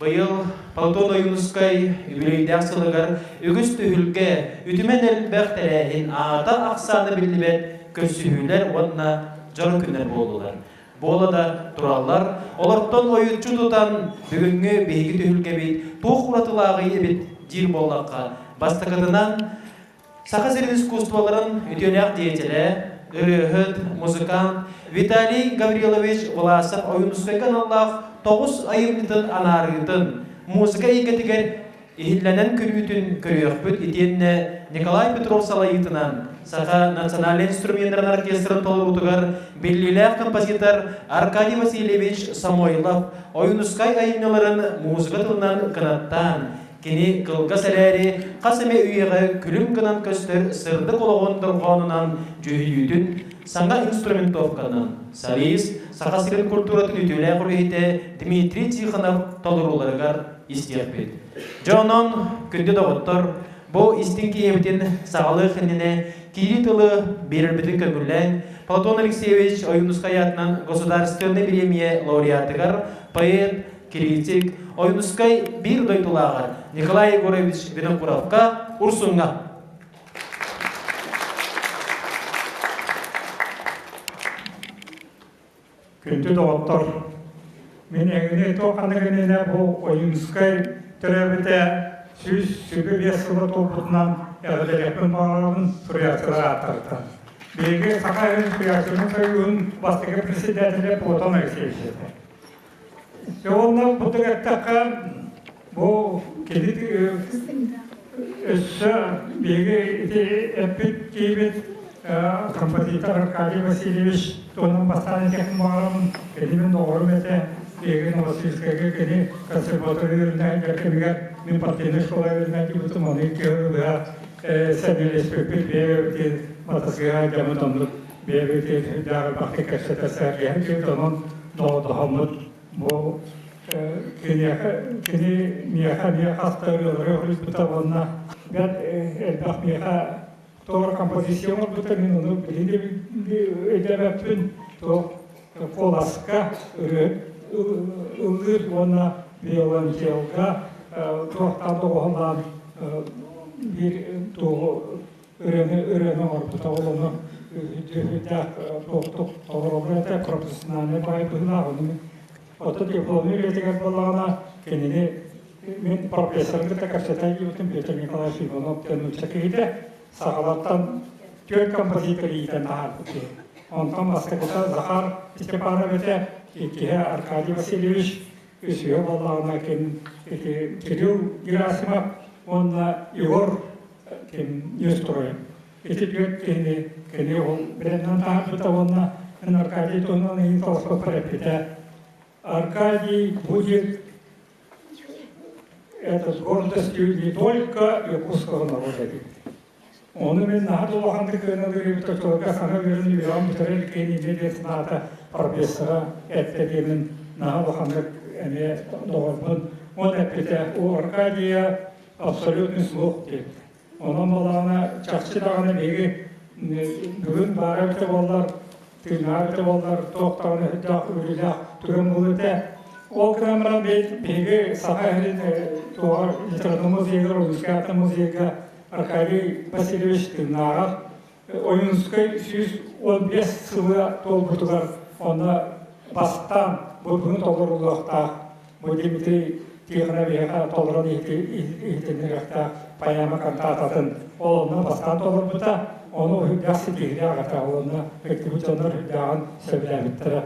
Быйыл Платон Ойуунускай үбүлүөйдээх сылыгар үгүс түһүлгэ, үтүмэн элбэх тэрээһин аата-ахсаана биллибэт көрсүһүүлэр уонна дьоро күннэр буоллулар. Буола да тураллар, олортон ойуччу тутан бүгүҥҥү биһиги түһүлгэбит туох уратылааҕый эбит диир буоллахха, бастакытынан, Саха сирин искусстволарын үтүөлээх деятелэ, ырыаһыт, музыкант Виталий Гаврилович Власов Ойуунускайга аналлаах тоҕус айымньытын анаарыытын, музыка эйгэтигэр иһиллэнэн көрүүтүн көрүөхпүт итиэннэ Николай Петров салайыытынан Саха национальнай инструменнарын оркестрын толоруутугар биллиилээх композитор Аркадий Васильевич Самойлов Ойуунускай айымньыларын музыка тылынан кынаттаан Кини кылгас эрээри, хас эмэ үйэҕэ күлүм гынан көстөр сырдык олоҕун дорҕоонунан дьүһүйүүтүн саҥа инструментовканан солист, Саха сирин культуратын үтүөлээх үлэһитэ Дмитрий Тихонов толорууларыгар истиэхпит. Дьэ онон, күндү доҕоттор, бу истиҥ киһибитин саҕалыах иннинэ киирии тылы биэрэрбитин көҥүллээн, Платон Алексеевич Ойуунускай аатынан Государственнай бириэмийэ лауреатыгар поэт, Критик Ойуунускай биир дойдулааҕар Николай Егорович Винокуровка Урсуҥҥа. Күндү доҕоттор, мин эҥини туох ханнык иннинэ бу Ойуунускай төрөөбүтэ 125 сыла туолбутунан эҕэрдэлиэхпин баҕарабын суруйааччылар ааттарыттан. Биһиги Саха Сирин суруйааччыларын союһун бастакы председателэ Платон Алексеевич этэ. Уонна бу эттэххэ, бу кини өссө биһиги ити эппит киһибит композитор Аркадий Васильевич туһунан бастаан этиэхпин баҕарабын. Кини мин доҕорум этэ. Биһиги Новосибирскайга кини консерватория үөрэнэ кэмигэр мин партийнай школа үөрэнэ кэлбитим, ону икки быһа сэбиэлэспиппит бэйэбитин матасыга дьаммыт оннук бэйэбитин дьаарбахтык кэпсэтэ сэргэһэн кэлбит онон доҕордоһоммут бу киниэхэ кини миэхэ эмиэ хас да ырыалары хоруйбута уонна бэрт элбэх миэхэ туох композиция оҥорбута мин ону билигин да өйдөөбөппүн туох куоласка ырыа ыллыыр уонна виолончелга туохтаан доҕуһуллаан биир туоҕу ырыаны ырыаны оҥорбута ол ону дьүһүйдээх туохтук толороллор этэ профессиональнай баай быһыылаах ону оттон дипломнай үлэтигэр буоллаҕына кинини мин профессорын кытта кэпсэтэ илдьибитим Петр Николаевич Иванов диэн нуучча киһитэ сахалартан түөрт композитор иитэн таһаарбыт киһи онтон бастакыта Захар Степанов этэ иккиһэ Аркадий Васильевич үсүһэ буоллаҕына ким ити Кирилл Герасимов уонна Егор ким Нестрой. Ити түөрт киһини кини ол бэлэмнэн таһаарбыта уонна мин Аркадий туһунан ыйын толоспоппор эппитэ. Аркадий будет этот гордостью не только якутского народа диэн. Ону мин наһаа да улаханнык кыаналыыр эбит оччолорго саҥа үөрэн үөрэҕин бүтэрэ илик инньэ диэн санаата профессора эттэ диэмин наһаа улаханнык эмиэ доҕорбун. Он эппитэ у Аркадия абсолютный слух диэбит. Онон балаана чахчы даҕаны биһиги бүгүн баара эбитэ буоллар, тыыннаах эбитэ буоллар, туох даҕаны үрдээх үөрүүлээх түгэн буолуо этэ. Ол гынан баран биһиги Саха сирин туоҕар литература музейыгар, Ойуунскай аатын музейга Аркадий Васильевич тыыннааҕар Ойуунскай 115 сыла туолбутугар онно бастаан бу бүгүн толоруллуохтаах бу Дмитрий Тихоновиһы толорон иһитиннэриэхтээх поэма кантаататын ол онно бастаан толорбута, ону үрдээх ситиһиилээх этэ, ол онно кыттыбыт дьоннор үрдээҕин сөбүлээбиттэрэ.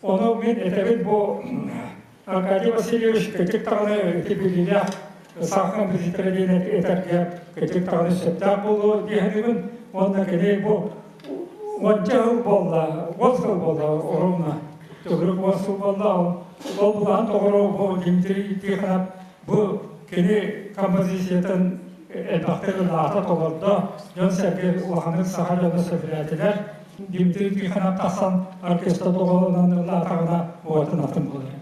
Ону мин этэбин бу Аркадий Васильевич кырдьык даҕаны ити билиилээх саха композитора диэн этэргэ кырдьык даҕаны сөптөөх буолуо дии саныыбын. Уонна кини бу уонча сыл буолла, уон сыл буолла оруобуна төгүрүк уон сыл буолла. Ол былаан тоҕоро бу Дмитрий Тихонов бу кини композициятын элбэхтик ыллаата толордо. Дьон-сэргэ улаханнык саха дьоно сөбүлээтилэр. Дмитрий Тихонов тахсан оркестр доҕолонон ыллаатаҕына уотун атын буолар.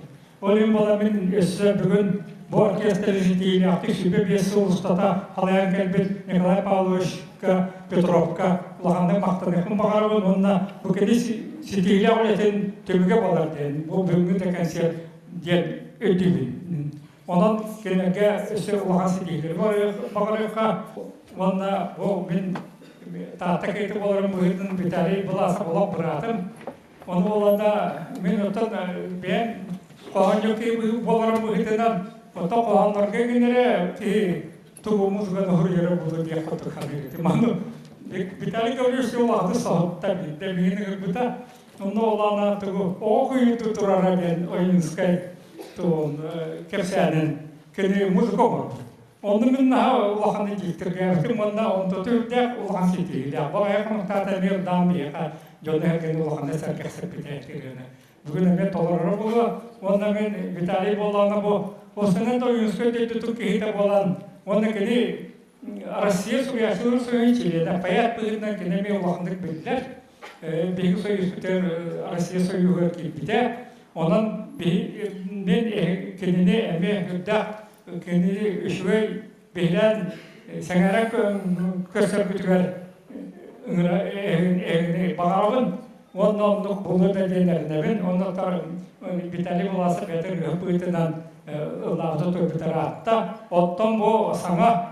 Ол иһин буола мин өссө бүгүн бу оркестр ситиилээхтик 25 сыл устата халайан кэлбит Николай Павловичка Петровка улаханнык махтаныахпын баҕарабын уонна бу кини ситиилээх үлэтин түмүгэ буолар диэн бу бүгүҥҥү да концерт диэн өйдүүбүн. Онон кинилэргэ өссө улахан ситиһиилэри баҕарыахха уонна бу мин Таатта киһитэ буоларым быһыытынан Виталий Власов олох быраатым. Ону буоллаҕына мин оттон бэйэм хоһоонньук киһи буоларым быһыытынан оттон хоһооннорго гинэрэ киһи тугу музыканы суруйара буолуо диэх курдук саныыр этим. Аны Виталий Гаврилович улахан соһутта биирдэ миигин ыҥырбыта. Онно улаана тугу оҕо куйууту турара диэн Ойуунускай тугун кэпсээнин кини музыка оҥорбут. Онно мин наһаа улаханнык дьиктиргээбитим уонна онтото үрдээх улахан ситиһиилээх. Бу аҕыйах хонуктаата эмиэ ылдаан биһиэхэ дьону эргини улаханнык сэргэхсиппитэ ырыаны. Бүгүн эмиэ толороро буолуо. Уонна мин Виталий буоллаҕына бу Осынан да Ойуунускай дойдутун киһитэ буолан уонна кини Россия суруйааччыларын союһун чилиэнэ, поэт быһыытынан кини эмиэ улаханнык биллэр. Биһиги союзпутугар Россия союһугар киирбитэ. Онон мин кинини эмиэ үрдээх кинини үчүгэй биһирээн сэҥээрэн көрсөргүтүгэр ыҥыра эһигини баҕарабын уонна оннук буолуо да диэн эрэнэбин. Онно Виталий Власов бэйэтэ ырыаһыт быһыытынан ыллаабыта туойбута ыраатта. Оттон бу саҥа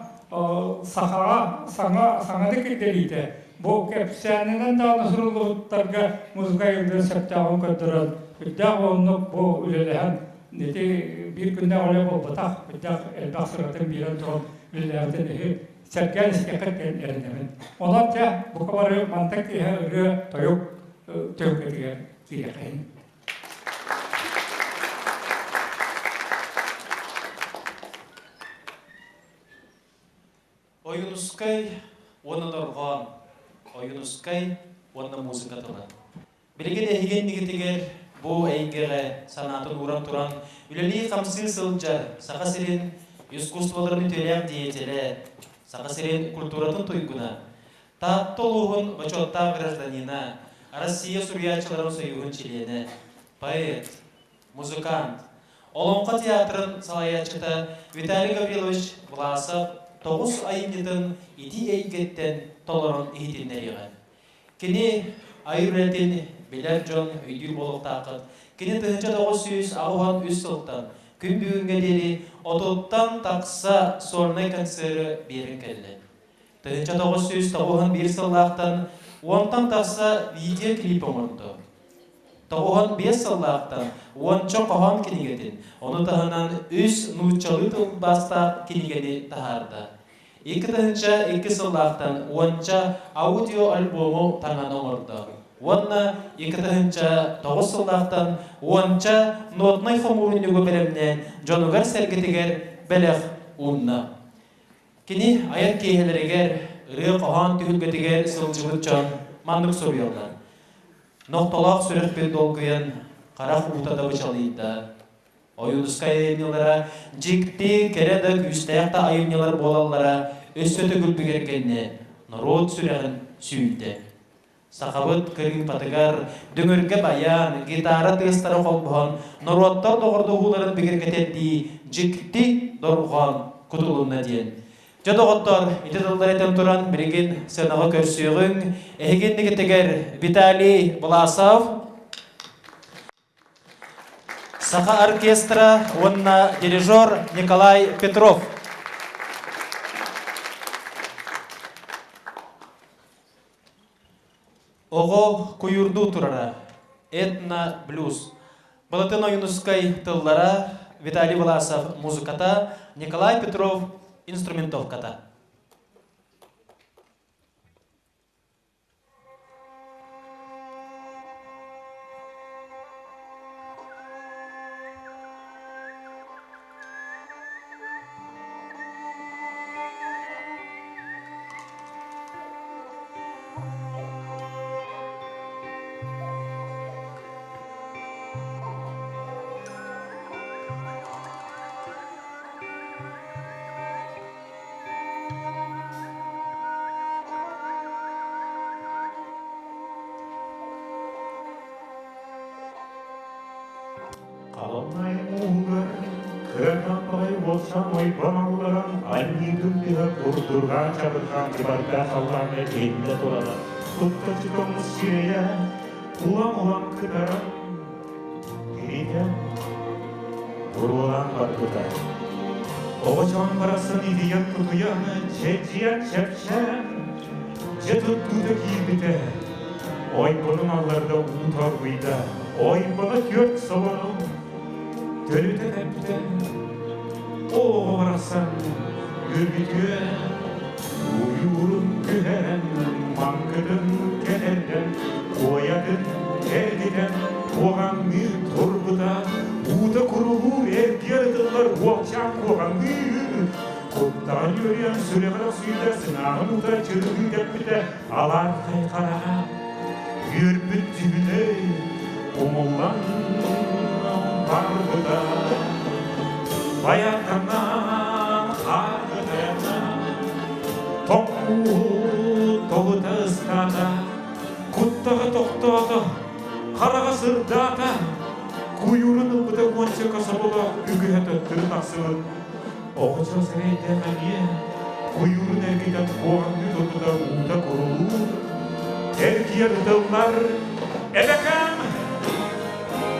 сахаҕа саҥа саҥаны киллэриитэ бу кэпсээнинэн даҕаны суруллубуттарга музыка айыллыан сөптөөҕүн көрдөрөн үрдээх уоннук бу үлэлэһэн ити биир күннээх үлэ буолбатах үрдээх элбэх сыратын биэрэн туран үлэлээбитин иһи сэргээн истиэххит диэн эрэнэбин. Онон дьэ бука бары мантан киэһэ ырыа тойук түһүлгэтигэр киириэххэйин. Ойуунускай уонна дорҕоон, Ойуунускай уонна музыка тыла. Билигин эһиги иннигитигэр бу эйгэҕэ санаатын ууран туран үлэлии-хамсыы сылдьар Саха сирин искусстволарын үтүөлээх деятелэ, Саха сирин культуратын туйгуна, Таатта улууһун бочуоттаах гражданина, Россия суруйааччыларын союһун чилиэнэ, поэт, музыкант, Олоҥхо театрын салайааччыта Виталий Гаврилович Власов тоҕус айымньытын ити эйгэттэн толорон иһитиннэриэҕэ. Кини айар үлэтин билэр дьон өйдүүр буолуохтааххыт. Кини 1983 сылтан күн бүгүҥҥэ диэри отуттан тахса сольнай концеры биэрэн кэллэ. 1991 сыллаахтан уонтан тахса видеоклип оҥордо. 95 сыллаахтан уонча хоһоон кинигэтин, ону таһынан үс нууччалыы тылбаастаах кинигэни таһаарда. 2002 сыллаахтан уонча аудиоальбому таҥан оҥордо. Уонна 2009 сыллаахтан уонча нотнай хомуурунньугу бэлэмнээн дьонугар-сэргэтигэр бэлэх уунна. Кини айар киэһэлэригэр, ырыа-хоһоон түһүлгэтигэр сылдьыбыт дьон маннык суруйаллар. Нохтолоох сүрэхпит долгуйан, харах уута да бычалыйда. Ойуунускай айымньылара дьикти, кэрэ да күүстээх да айымньылар буолаллара өссө төгүл бигэргэннэ, норуот сүрэҕин сүүйдэ. Сахабыт кырыымпатыгар дүҥүргэ баян, гитара тыастара холбоһон, норуоттар доҕордоһууларын бигэргэтэрдии дьикти дорҕоон кутулунна диэн. Дьэ, доҕоттор, ити тыллар этэн туран, билигин сценаҕа көрсүөҕүҥ. Эһиги иннигитигэр Виталий Власов, Саха оркестра уонна дирижер Николай Петров. Оҕо куйуурдуу турара. Этно-блюз. Былатын Ойуунускай тыллара, Виталий Власов музыката, Николай Петров инструментовката. Халымнай ууһугар кыранан баҕайы буолсан ойбон алларан анньыытын тыһа курдурҕаан чабырҕаан кыбардаах халлааҥҥа иһиллэ турара. Туттаччы тоҥус сирэйэ улам-улам кытаран, тиритэн, буруолаан барбыта. Оҕочоон барахсан итийэн-кутуйан, чэчийэн чэпчээн, дьэ туттуута киирбитэ. Ойбонун алларда уу торгуйда, ойбоно түөрт собону төлүтэ тэптэ. Оҕо барахсан үөрбүтүө, уйуурун түһэрэн, маҥкытын кэтэрдэн, куойатын эргитэн, куоҕаҥныы турбута, уута курулуур эргиэр ытыллар уолчаан куоҕаҥныыр. Куттаҕын үөрүйэн сүрэҕэр охсуйда, сыҥааҕын уута чырылыы тэппитэ, алаархай хараҕа үөрбүт дьүһүнэ умуллан барбыта. Байатанан хаардытайанан тоҥуу тоһута ыстаата, куттаҕа тохтоото, хараҕа сырдаата, куйуурун ылбыта уонча кособолоох үгүһэ төттөрү тахсыбыт. Оҕочоос эрэйдээх эмиэ куйуурун эргитэн куоҕаҥныы турбута уута курулуур, эргийэр ытыллар, эбэкээм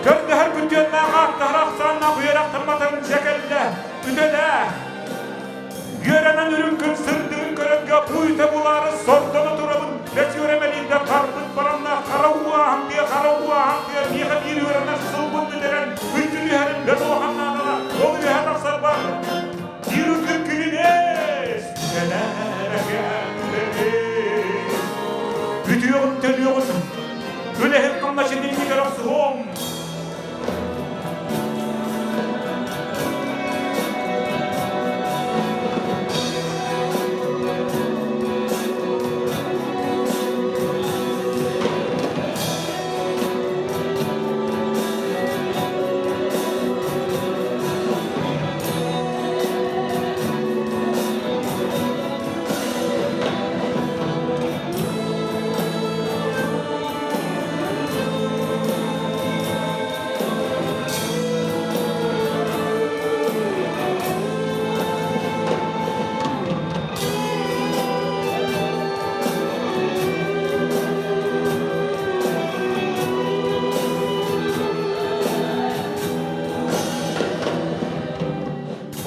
көрдөһөр күргүөннээх ааттаһар ахсааннаах үөрэх тымматын дьэ кэллэ, үтэлээ! Үөрэнэн үрүҥ күн сырдыгын көрөргө буйта булаары сордоно турабын, бэс үөрэмэлииргэ тарбыт баранна хара ууааһын тыа, хара ууааһын тыа, миэхэ биир үөрэнэр сылбын бүтэрэн, күндү түһэрин бэрт улахан наадала, ол үөһэ тахсарбар биир үрдүк күлүнээс, Бүтүөҕүн төлүөҕүн, үлэһит хамначын иннигэр охсуһуом.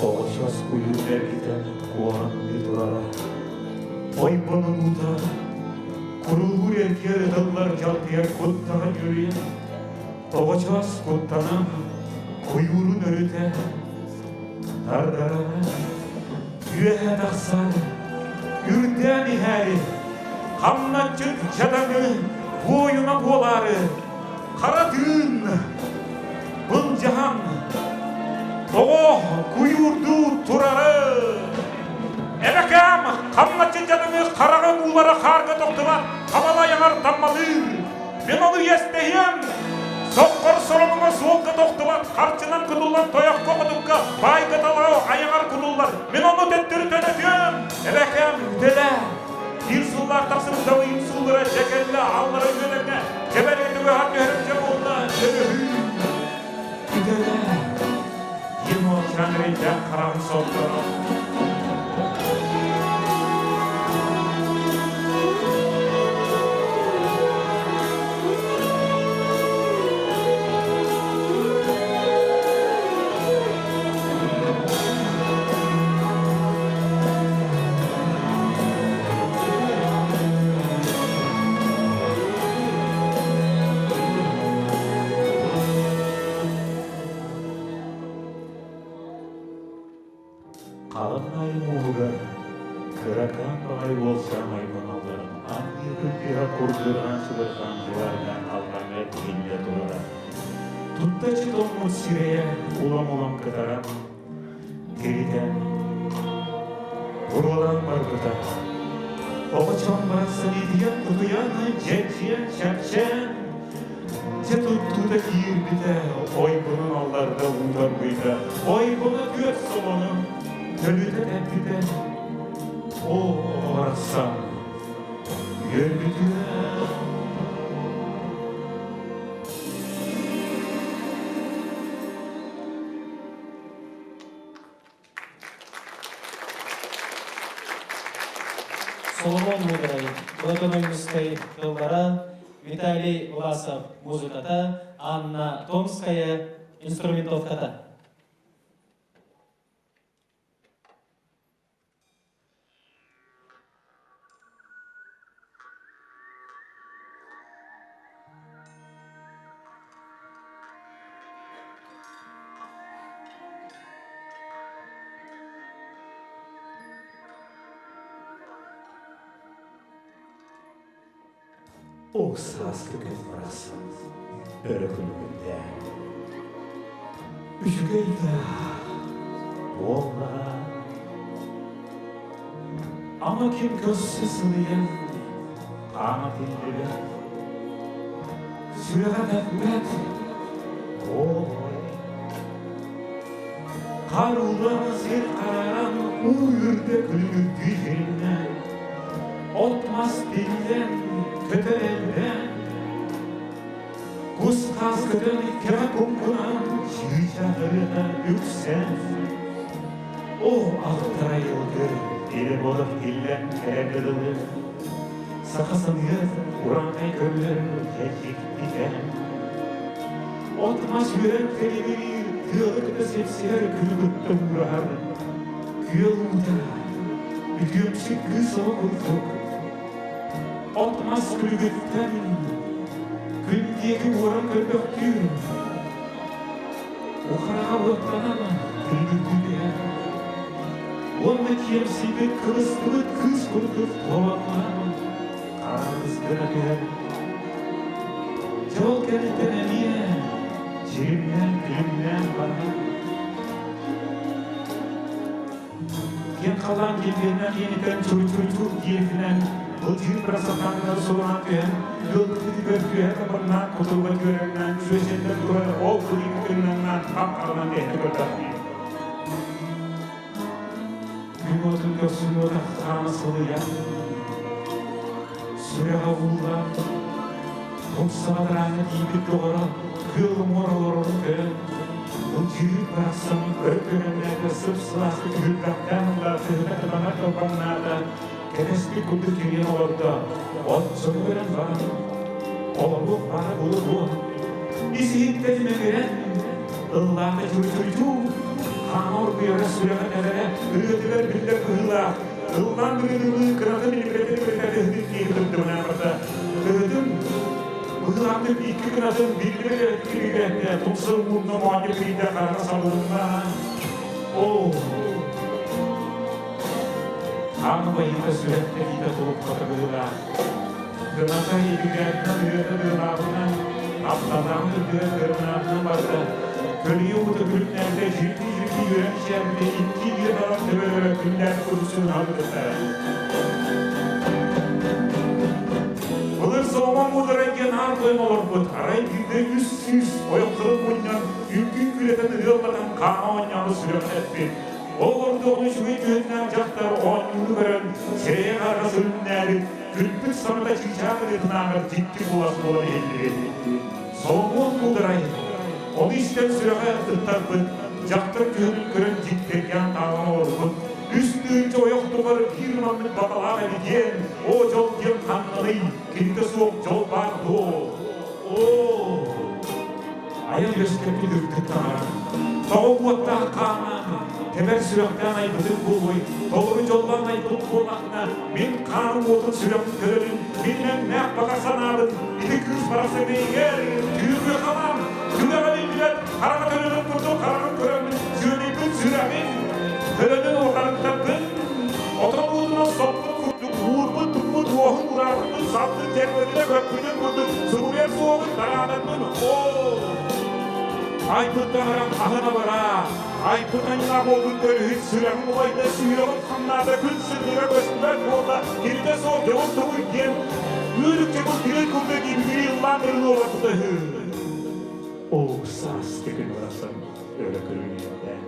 Оҕочоос куйуур эргитэн куоһаҥныы турара. Ойбонун уута курулуур эргиэр ытыллар дьалкыйар куттаҕа үөрүйэн, оҕочоос куттанан куйуурун өрүтэ тардара үөһэ тахсар, үрдээн иһээри, хамначчыт дьадаҥы буойуна буолаары, хара тыын былдьаһан, тоҕо куйуурдуу турары. Эбэкээм хамначчыт дьадаҥы хараҕын уулара хаарга тохтубат, хабала айаҕар таммалыыр. Мин ону иэстэһиэм! Соххор соромоҥо суолга тохтубат, харчынан кутуллан тойоххо-хотукка, баайга талаҕа айаҕар кутуллар. Мин ону төттөрү төлөтүөм! Эбэкээм үтэлэ! Биир сыллаах тахсыбыт далыйым сууллара дьэ кэллэ, аллара үөлэҥҥэ, дьэбэргэ түгэҕэр түһэрим дьэ буолла, төлөһүү! Үтэлэ! Диэн уолчаан эрэйдээх хараҕын соттоно. Халыҥ айым ууһугар кыракаан баҕайы уол саамай маҥалларын анньыытын тыаһа курдурҕаан сыбырҕаан дьыбардаан халлааҥҥа иһиллэ турара. Туттаччы тоҥмут сирэйэ улам-улам кытаран, тиритэн, буруолаан барбыта. Оҕочоон барахсан итийэн-кутуйан, дьэдьийэн, чэпчээн, Дьэ туттуута киирбитэ, ойбонун алларда уударбыта, ойбоно түөрт собону төлүтэ тэппитэ. Оо, барахсан, үөрбүтүө. Соломон Мудрай, Платон Ойуунускай тыллара, Виталий Власов музыката, Анна Томская инструментовката. Ол сааскы күн барахсан өрө күлүмүрдээн. Үчүгэй да буоллаҕа. Ама ким көрсө сылыйан, хаама тиллибэт, сүрэҕэ тэппэт буолуой. Хаар уулаан сир харааран, уу үрдэ күлүмүрдүү дьиримнээн, от-мас тиллэн, көтөр элбээн, кус-хаас көтөн кэҕэ куҥкунаан, чыычаах ырыата үксээн, Оо, алтара йылгы, илэ-бодох тиллэн кэлэргэ дылы, саха саныыр урааҥхай көмүөл дьэ От-мас үөрэн кэлигириир, тыалы кытта сипсиһэр, күнү кытта уураһар. Күөл уута, үтүөмсүк кыыс оҕо курдук. От-мас күлүгүттэн күн диэки уоран көрбөхтүүр. Ухараҕа уоттанан күлүгүрдүү түһэр. Уонна киэмсийбит, кыбыстыбыт кыыс курдук туоланнаан хараҕыс гына түһэр. Дьол кэнниттэн эмиэ дьиримнээн-күлүмнээн барар. Киэҥ халлаан килбиэннээх иэнитэн чуй-чуй-чуй диэбитинэн былдьыыр барахсаттааҥҥа сураан түһэн, ыалдьытыгар түһэ табаннаан кутурба түөрэҥнээн сүөсэннэн турар ол кылыыны кыннаҥнаан хап-харанан эһэ көрдөхтүү. Күн уотун көхсүн уота хаана сылыйан, сүрэҕэ ууллан, Умсаҕараҥҥа тиийбит доҕоро кыыл уҥуор олорорун көрөн, ылдьыыр барахсан өр көрөннөөтө сып-сылаастык түһүлбэхтээн ылла, тыһыта кытанар кылбаҥнаата, кэтэспит курдук кириэн олордо. Отчону көрөн баран, олоруох баара буолуо дуо? Ис-иһиттэн имэҥирэн, ыллаата чуй-чуй-чуу, хаана оргуйара сүрэҕэ тэбэрэ, ырыатыгар биллэр быһыылаах, ыллаан быгыдылыы кыратын илибирэтэ-илибирэтэ тыһытын киһи тымтымынан барда. Тыһытын быһыылаахтык икки кынатын биллибэт киригэтэ тумсун мунна моонньу кыйда хараҥа сабылынна. Оо, хаан байыта сүрэх тэбиитэ тулуппата быһыылаах. Кыната ибигэртэн ырыата тыанаабынан, аптанаан ырдыа кырынаабынан барда. Көлүйэ уута күлүмнээтэ, дьирби-дьирби үөрэн чээрбитэ, икки илиэ баран төбөлөрө күннээх курсун аһылыктара. Былыр Соломон муударай диэн аан тойон олорбут, арай биирдэ 300 ойох кырын мунньан, үҥкүү күрэтэн ырыаллатан хаама оонньообут сүрэҕин эппит. Ол ордуоҕун үчүгэй түһүннээх дьахтар оонньууну көрөн, сирэйэ-хараҕа сүрүннээбит, күлбүт саҥата чыычаах ырыатынааҕар дьикти куолас буолан иһиллибит. Соломуон муударай, ону истэн сүрэҕэ ыттарбыт, дьахтар күһүнүн көрөн дьиктиргээн таалан олорбут, үс тыынча ойох тухары биир маннык баҕалаах эбит диэн, оо дьол диэн ханнаный, кинитэ суох дьол баар дуо? Оо! Айан үөскэппит үрдүк таҥара. Тоҕо уоттаах хааннаах, тэбэр сүрэхтээн айбытын буолуой, толору дьоллоон айбыт буоллахына, мин хааным уотун сүрэхпин көрөрүн, мин мэҥнээх баҕа санаабын, ити кыыс барахсан эйигэр түүргү халаан, түгэҕэ биллибэт хараҥа төлөнүн курдук хараҕын көрөммүн, сүөдэйбин сүрэҕин, төлөнүн уотарыттарбын, отон уутунан соппут курдук уурбут туппут уоһун урааппытын салгын тербөтүнэ көппүтүн курдук суруйар суоҕун тараанарбын оо айбыт таһарам аһына бараа айбыт аньылаах буолбут көрүһүт сүрэҕим улайда сүһүөҕүм хамнаата күн сырдыга көстүбэт буолла кинитэ суох дьолун тугуй диэн үөрүкчэ курдук курдук ибигири ыллаан ырылыалаппыта үһү оо саас күн барахсан өрө көрүнүөхтээх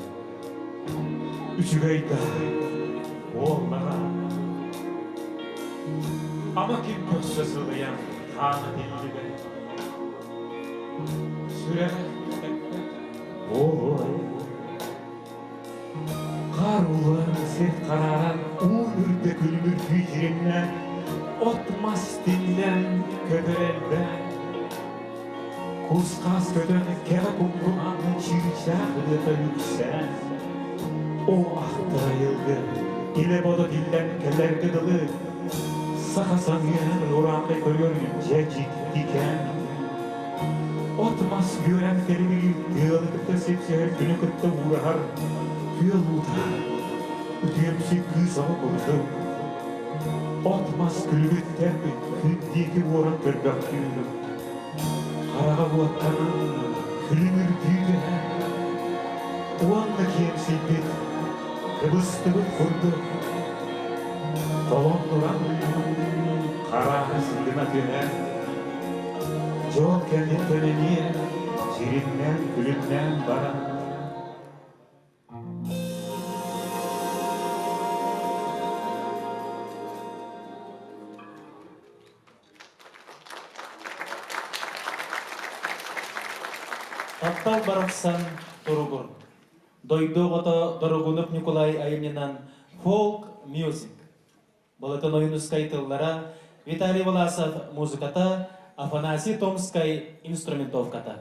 Үчүгэй да буоллаҕа. Ама ким көрсө сылыйан хаана тиллибэт. Сүрэҕэ тэппэт буолуой. Хаар уулаан сир харааран уу үрдэ күлүмүрдүү дьиримнээн, от-мас тиллэн көтөр элбээн, Кус-хаас көтөн кэҕэ куҥкунаан чыычаах ырыата үксээн, Оо, ахтар айылгы, илэ-бодо тиллэн кэлэргэ дылы, Саха саныыр ураантай көрүөр дьэ дьиктикээн. От-мас үөрэн тэлибириир тыалы кытта сипсиһэр күнү кытта уураһар күөл уута, үтүөмсүй кыыс оҕо курдук. От-мас күлүгүттэн күн диэки уоран көрбөхтүүр. Хараҕа уоттанан күлүмүрдүү түһэр. Уонна киэмсийбит, кыбыстыбыт курдук толоннуран харааһа сыгына түһэр. Дьол кэнниттэн эмиэ сириннээн күлүмнээн баран Таптал барахсан туругур. Дойду оҕото Дорогунов Ньукулай айымньынан folk music. Былатын Ойуунускай тыллара, Виталий Власов музыката, Афанасий Томскай инструментовката.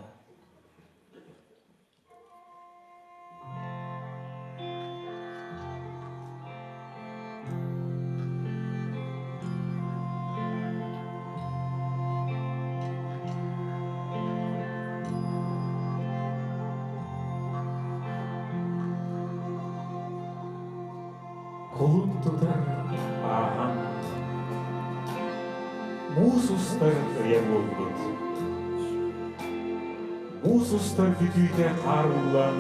Кулун тутар ааһан, муус устар ыйа буолбут. Муус устар бүтүүтэ хаар ууллан,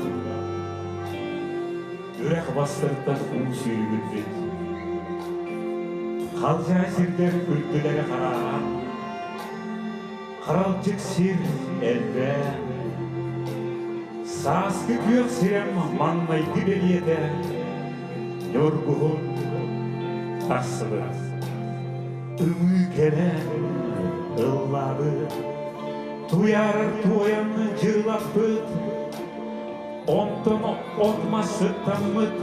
үрэх бастартан уу сүүрүгүрбүт. Халдьаа сирдэр үрдүлэрэ харааран, харалдьык сир элбээн, сааскы күөх сирэм маҥнайгы бэлиэтэ Ньургуһун тахсыбыт. Ымыы кэлэн ыллаабыт, туйаарар туойан дьырылаппыт, онтон от-мас сыттаммыт,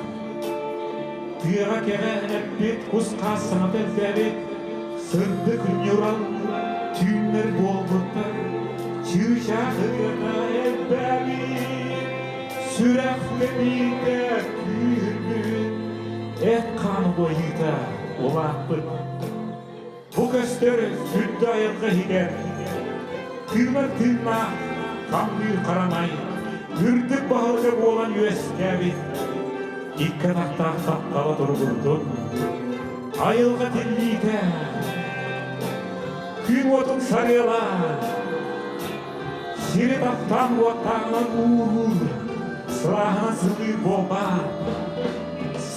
тыаҕа кэҕэ эппит кус-хаас саҥата элбээбит, сырдык ньурал түүннэр буолбуттар, чыычаах ырыата элбээбит, сүрэх тэбиитэ күүһүрбүт, эт-хаан убайыыта улааппыт. Бу көстөр сүрдэ айылҕа иһигэр тыынар тыыннаах хамныыр харамай үрдүк баһылыга буолан үөскээбит икки атахтаах таптала туругурдун айылҕа тиллиитэ күн уотун сарыала сири таптаан уоттааҕынан ууруур сылааһынан сылыы буолбаат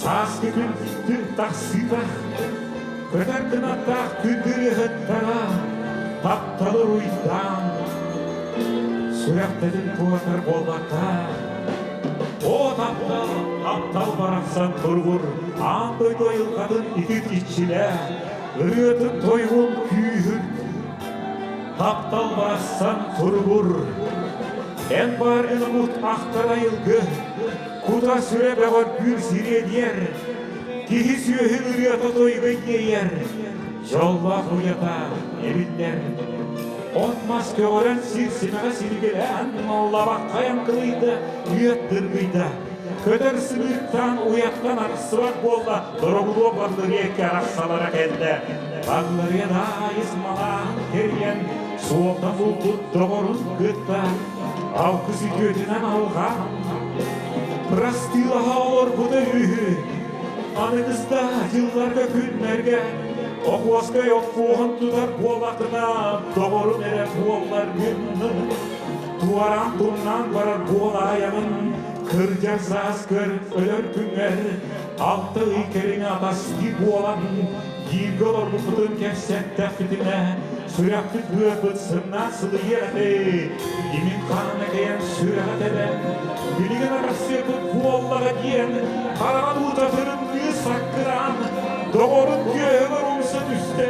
Сааскы күн күн тахсыыта, көтөр кынаттаах күндүрүһыттара тапталы уруйдаан, сүрэхтэрин туотар буолбакка, О таптал, таптал барахсан туругур, аан дойду айылҕатын итит иччилэ, ырыатын тойугун күүһүн, таптал барахсан туругур, эн баар ынымут ахтар айылгы, Кута-сүрэ бөҕөргүүр сириэдийэр, киһи-сүөһү ырыата тойуга иэйэр, дьоллоох уйата эбиллэр. От-мас көҕөрөн сир симэҕэ силигилээн, лабаххайан кылыйда, үөт дыргыйда. Көтөр сыбыыктаан уйаттан арахсыбат буолла, дорогулуо Баллырыакка арахсалара кэллэ. Баллырыа даайыс малааһын кэрийэн, суолта булбут доҕорун кытта Алгыс үтүөтүнэн алҕаан, бырастыылаһа олорбута үһү. Аныгыста дьылларга күннэргэ Охуоскай оппуоһун тутар буоллаххына, доҕорун эрэ буолларгын, туораан тумнаан барар буолаайаҕын, кырдьар саас көр өлөр күҥҥэр 6 ый кэриҥэ атастыы буолан, бииргэ олорбуппутун кэпсэттэхпитинэ, сүрэхпит быарбыт сымнаан сылыйыа этэй, имин хаана кэйэн сүрэҕэ тэбэн, билигин арахсыахпыт буоллаҕа диэн, хараҕын уута тырымныы саккыраан, доҕорун түөһүгэр умса түстэ,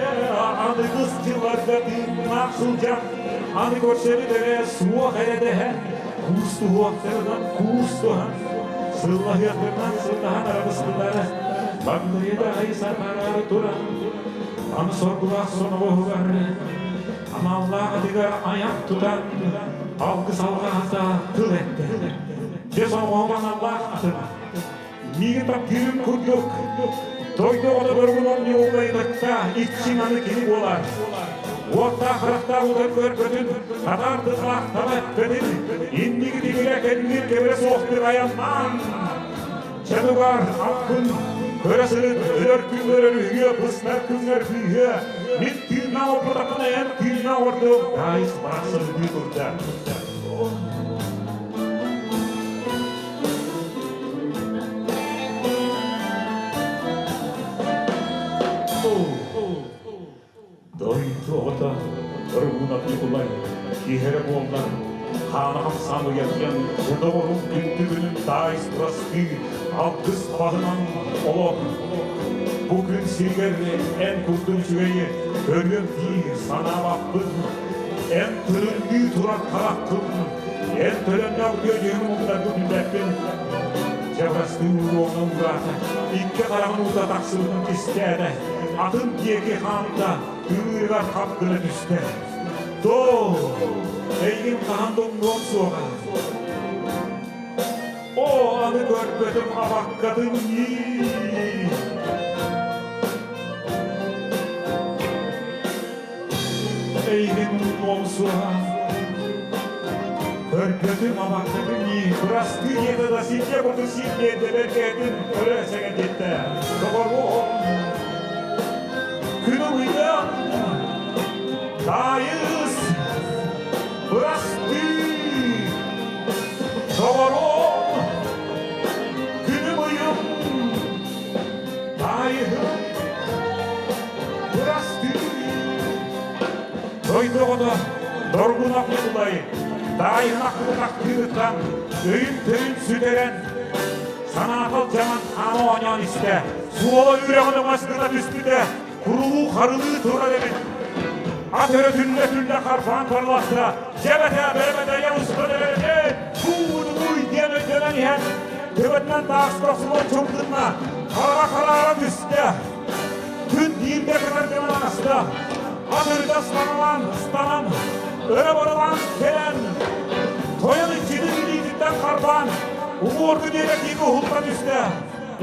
аныгыс дьылларга тыыннаах сылдьан, аны көрсөбүт эрэ суох эрэ дэһэн, куустуһуохтарынан куустуһан, сыллаһыахтарынан сыллаһан арабыстылар, Баглыйда айсармараары туран, аны соргулаах соноҕоһугар аналлаах атыгар айах тутан, алгыс алҕаһата тыл эттэ. Дьэ соноҕоһум аналлаах атын. Миигин таптыырын курдук, дойду оҕото көргүнэн ньууллайбакка иччиҥ аны кини буолар. Уоттаах харахтаах утар көрбөтүн, татаар тыллаах таба эппэтин, инники тигирэ кэннир кэбирэ суохтук айаннаан, Чанугар аппын Көрө сырыт, өлөр күҥҥэр өрүһүйүө, быстар күҥҥэр быыһыа. Мин тыыннаах олорботохпуна эн тыыннаах олордуом. Таайыс барахсан ытыы турда. Дойду оҕото Рыбунов Ньукулай киһи эрэ буоллар, хаана хамсаан уйадыйан, доҕорун күндү күнүн таайыс бырастыы, алгыс баһынан олор. Бу күн сиригэр эн курдук үчүгэйи көрүөм дии санаабаппын. Эн тырымныы турар хараххын, эн төлөннөөх үтүө умнаргын билбэппин. Дьэ бырастыы уруогун уураата, икки хараҕын уута тахсыбытын кистээтэ, атын диэки хаамта, ыҥыырыгар хап гына түстэ. Доо, эйигин хаһан да умнуом суоҕа. Оо, аны көрбөтүм абаккатын ньии. Эйигин умнуом суоҕа. Көрбөтүм абаккатын ньии. Бырастыы диэтэ да сиргэ курдук сир биэрдэ бэргээтин өрө сэҥэрдиттэ. Доҕоруом, күнүм ыйыам, таайыс, бырастыы. Доҕоруом, күнүм ыйым, таайыһым, бырастыы. Дойду оҕото Доргунов Ньукулай таайын ахтыбатах кыыһыттан өйүн-төйүн сүтэрэн, санаата алдьанан хаама оонньоон истэ. Суола үрэҕин өҥөс гына түспүтэ, курулуу харылыы турар эбит. Ат өрө түллэ-түллэ харбаан барылатта, дьэбэтэ бэрэмэдэйэ устан эрэрэ, туу-туй диэн өйдөнөн иһэн, төбөтүнэн тааска охсулан чуҥкунна, хараҕа хараара түстэ. Күн бииргэ кытар гынан аста. Ат өрүтэ ыстаналаан, ыстанан, өрө барылаан кэлэн, тойон иччитин илиититтэн харбаан, уҥуоргу диэки кииги уһулла түстэ.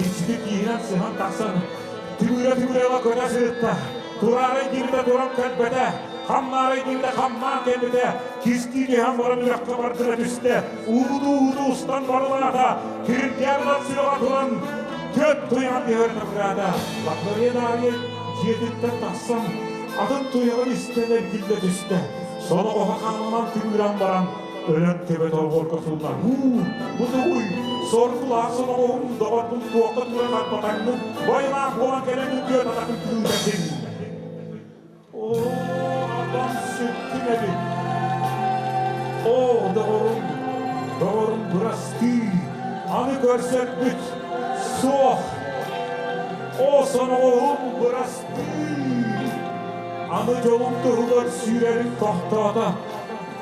Иччити киирэн сыһан тахсан, тимирэ-тимирэ ыла көтө сырытта. Тураарай диэбитэ туран кэлбэтэ, хамнаарай диэбитэ хамнаан кэлбитэ, кистии түһэн баран үрэххэ бардыра түстэ, уудуу-уудуу устан барылаата, кирилдьээбит сыаҕа туран, Түөрт туйаҕын түһэрэн абыраата. Лаппарыйа Даарыйа дьиэтиттэн тахсан, атын туйаҕын истэн эргиллэ түстэ. Соноҕоһо хаанынан тыҥыран баран, өлөн төбө торборго сулла. Һуу, бу тугуй? Соргулаах соноҕоһум доҕорбун туохха тура тарбатаҥмын, байылаах буолан кэлэн үтүө татакын кыытатын. Оо, адам сүттүм эбит. Оо, доҕорум, доҕорум бырастыы, аны көрсөрбүт суох. Оо, соноҕоһум бырастыы, аны дьолум туһугар сүүрэрим тохтоото,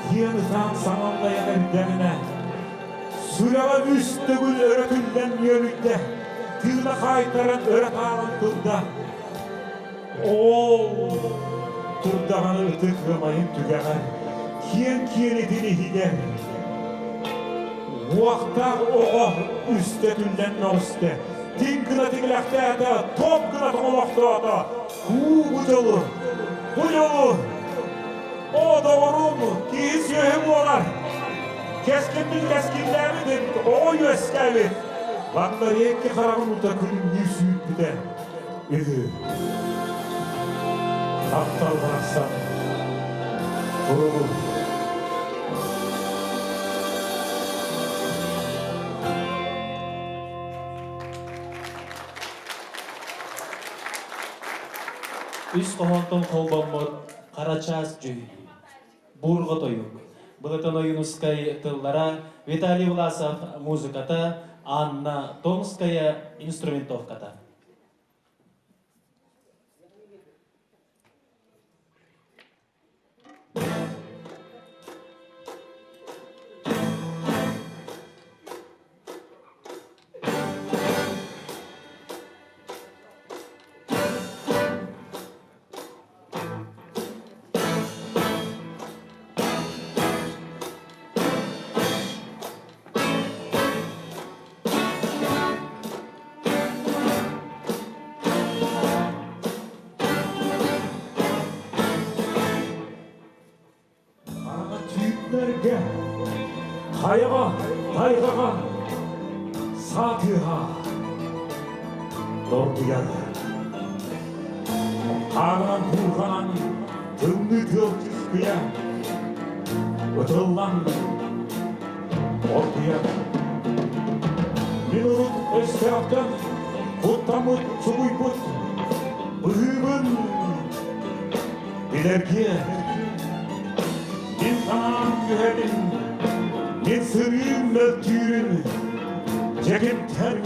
диэн ытаан саҥаллайан эрдэҕинэ, сүрэҕэ үс төгүл өрө түллэн үөрүйдэ, тыына хаайтаран өрө таалан турда. Ол турдаҕына ытык ыамайын түгэҕэр, киэҥ киэлитин иһигэр уохтаах оҕо үстэ түллэн мөҕүстэ, тиҥ гына тиҥилэхтээтэ, топ гына тоҥолохтоото. Уу бу дьолу, бу дьолу! Оо, доҕорум, киһи сүөһү буолар! Кэскилбит кэскиллээбит эбит, оҕо үөскээбит! Ланнарекки хараҕын ута күлүмнүү сүүрбүтэ. Үһү. Таптал барахсан. Туругу. Үс хоһоонтон холбоммут Харачаас дьүһүйүү. Буурҕа тойук. Былытын Ойуунускай тыллара, Виталий Власов музыката, Анна Томская инструментовката. Аҕа түүннэргэ хайаҕа тайҕаҕа саа тыаһа. Доргуйар. Хаарынан буурҕанан тымныы тыал чыскыйа ытыллан оргуйар. Мин урут өстөөхтөн куттаммыт чугуйбут быһыыбын билэргэ мин санаам түһэрин, мин сырыым мөлтүүрүн дьэкимтэн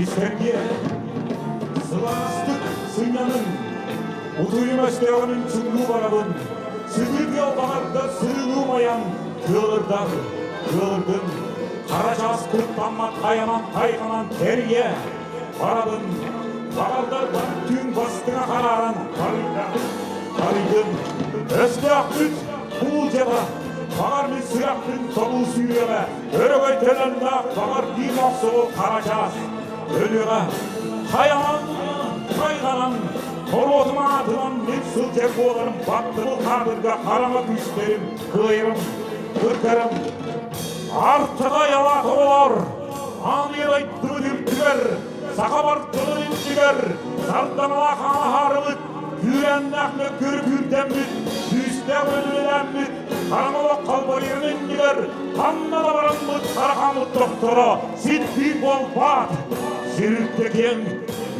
истэргэ сылаастык сынньаныҥ, утуйум өстөөҕүнүн чуҥнуу барабын, сытыы тыал баҕарда сырыылыы умайан тыалырдар, тыалырдын, хара чаас куттаммат хайанан тайҕанан тэрийэ барабын, баҕардар бар түүн бастыҥа харааран барыйда, барыйдын, өстөөхпүт буулдьата, баҕар мин сүрэхпин тобул сүүрүөҕэ, өрөгөй төлөннөөх баҕар биир мохсоҕол хара чаас өлүөҕэ, хайанан, хайҕанан, норуотум аатынан мин сылдьар буоларым баттыбыл хаатырга хараҥа күүстэрим кыайарым, кыргарым. Артыга ялаах оҕолор, аан дойдубут үрдүгэр, саха бартылын иннигэр сардаҥалаах ааһаарыбыт, күүрээннээх мөккүөр күүрдэммит, күүстээх үлэлэммит, хараҥа олох халбарыйарын иннигэр ханна да бараммыт харахаммыт тохторо син биир буолбаат. Сир үрдэ киэҥ,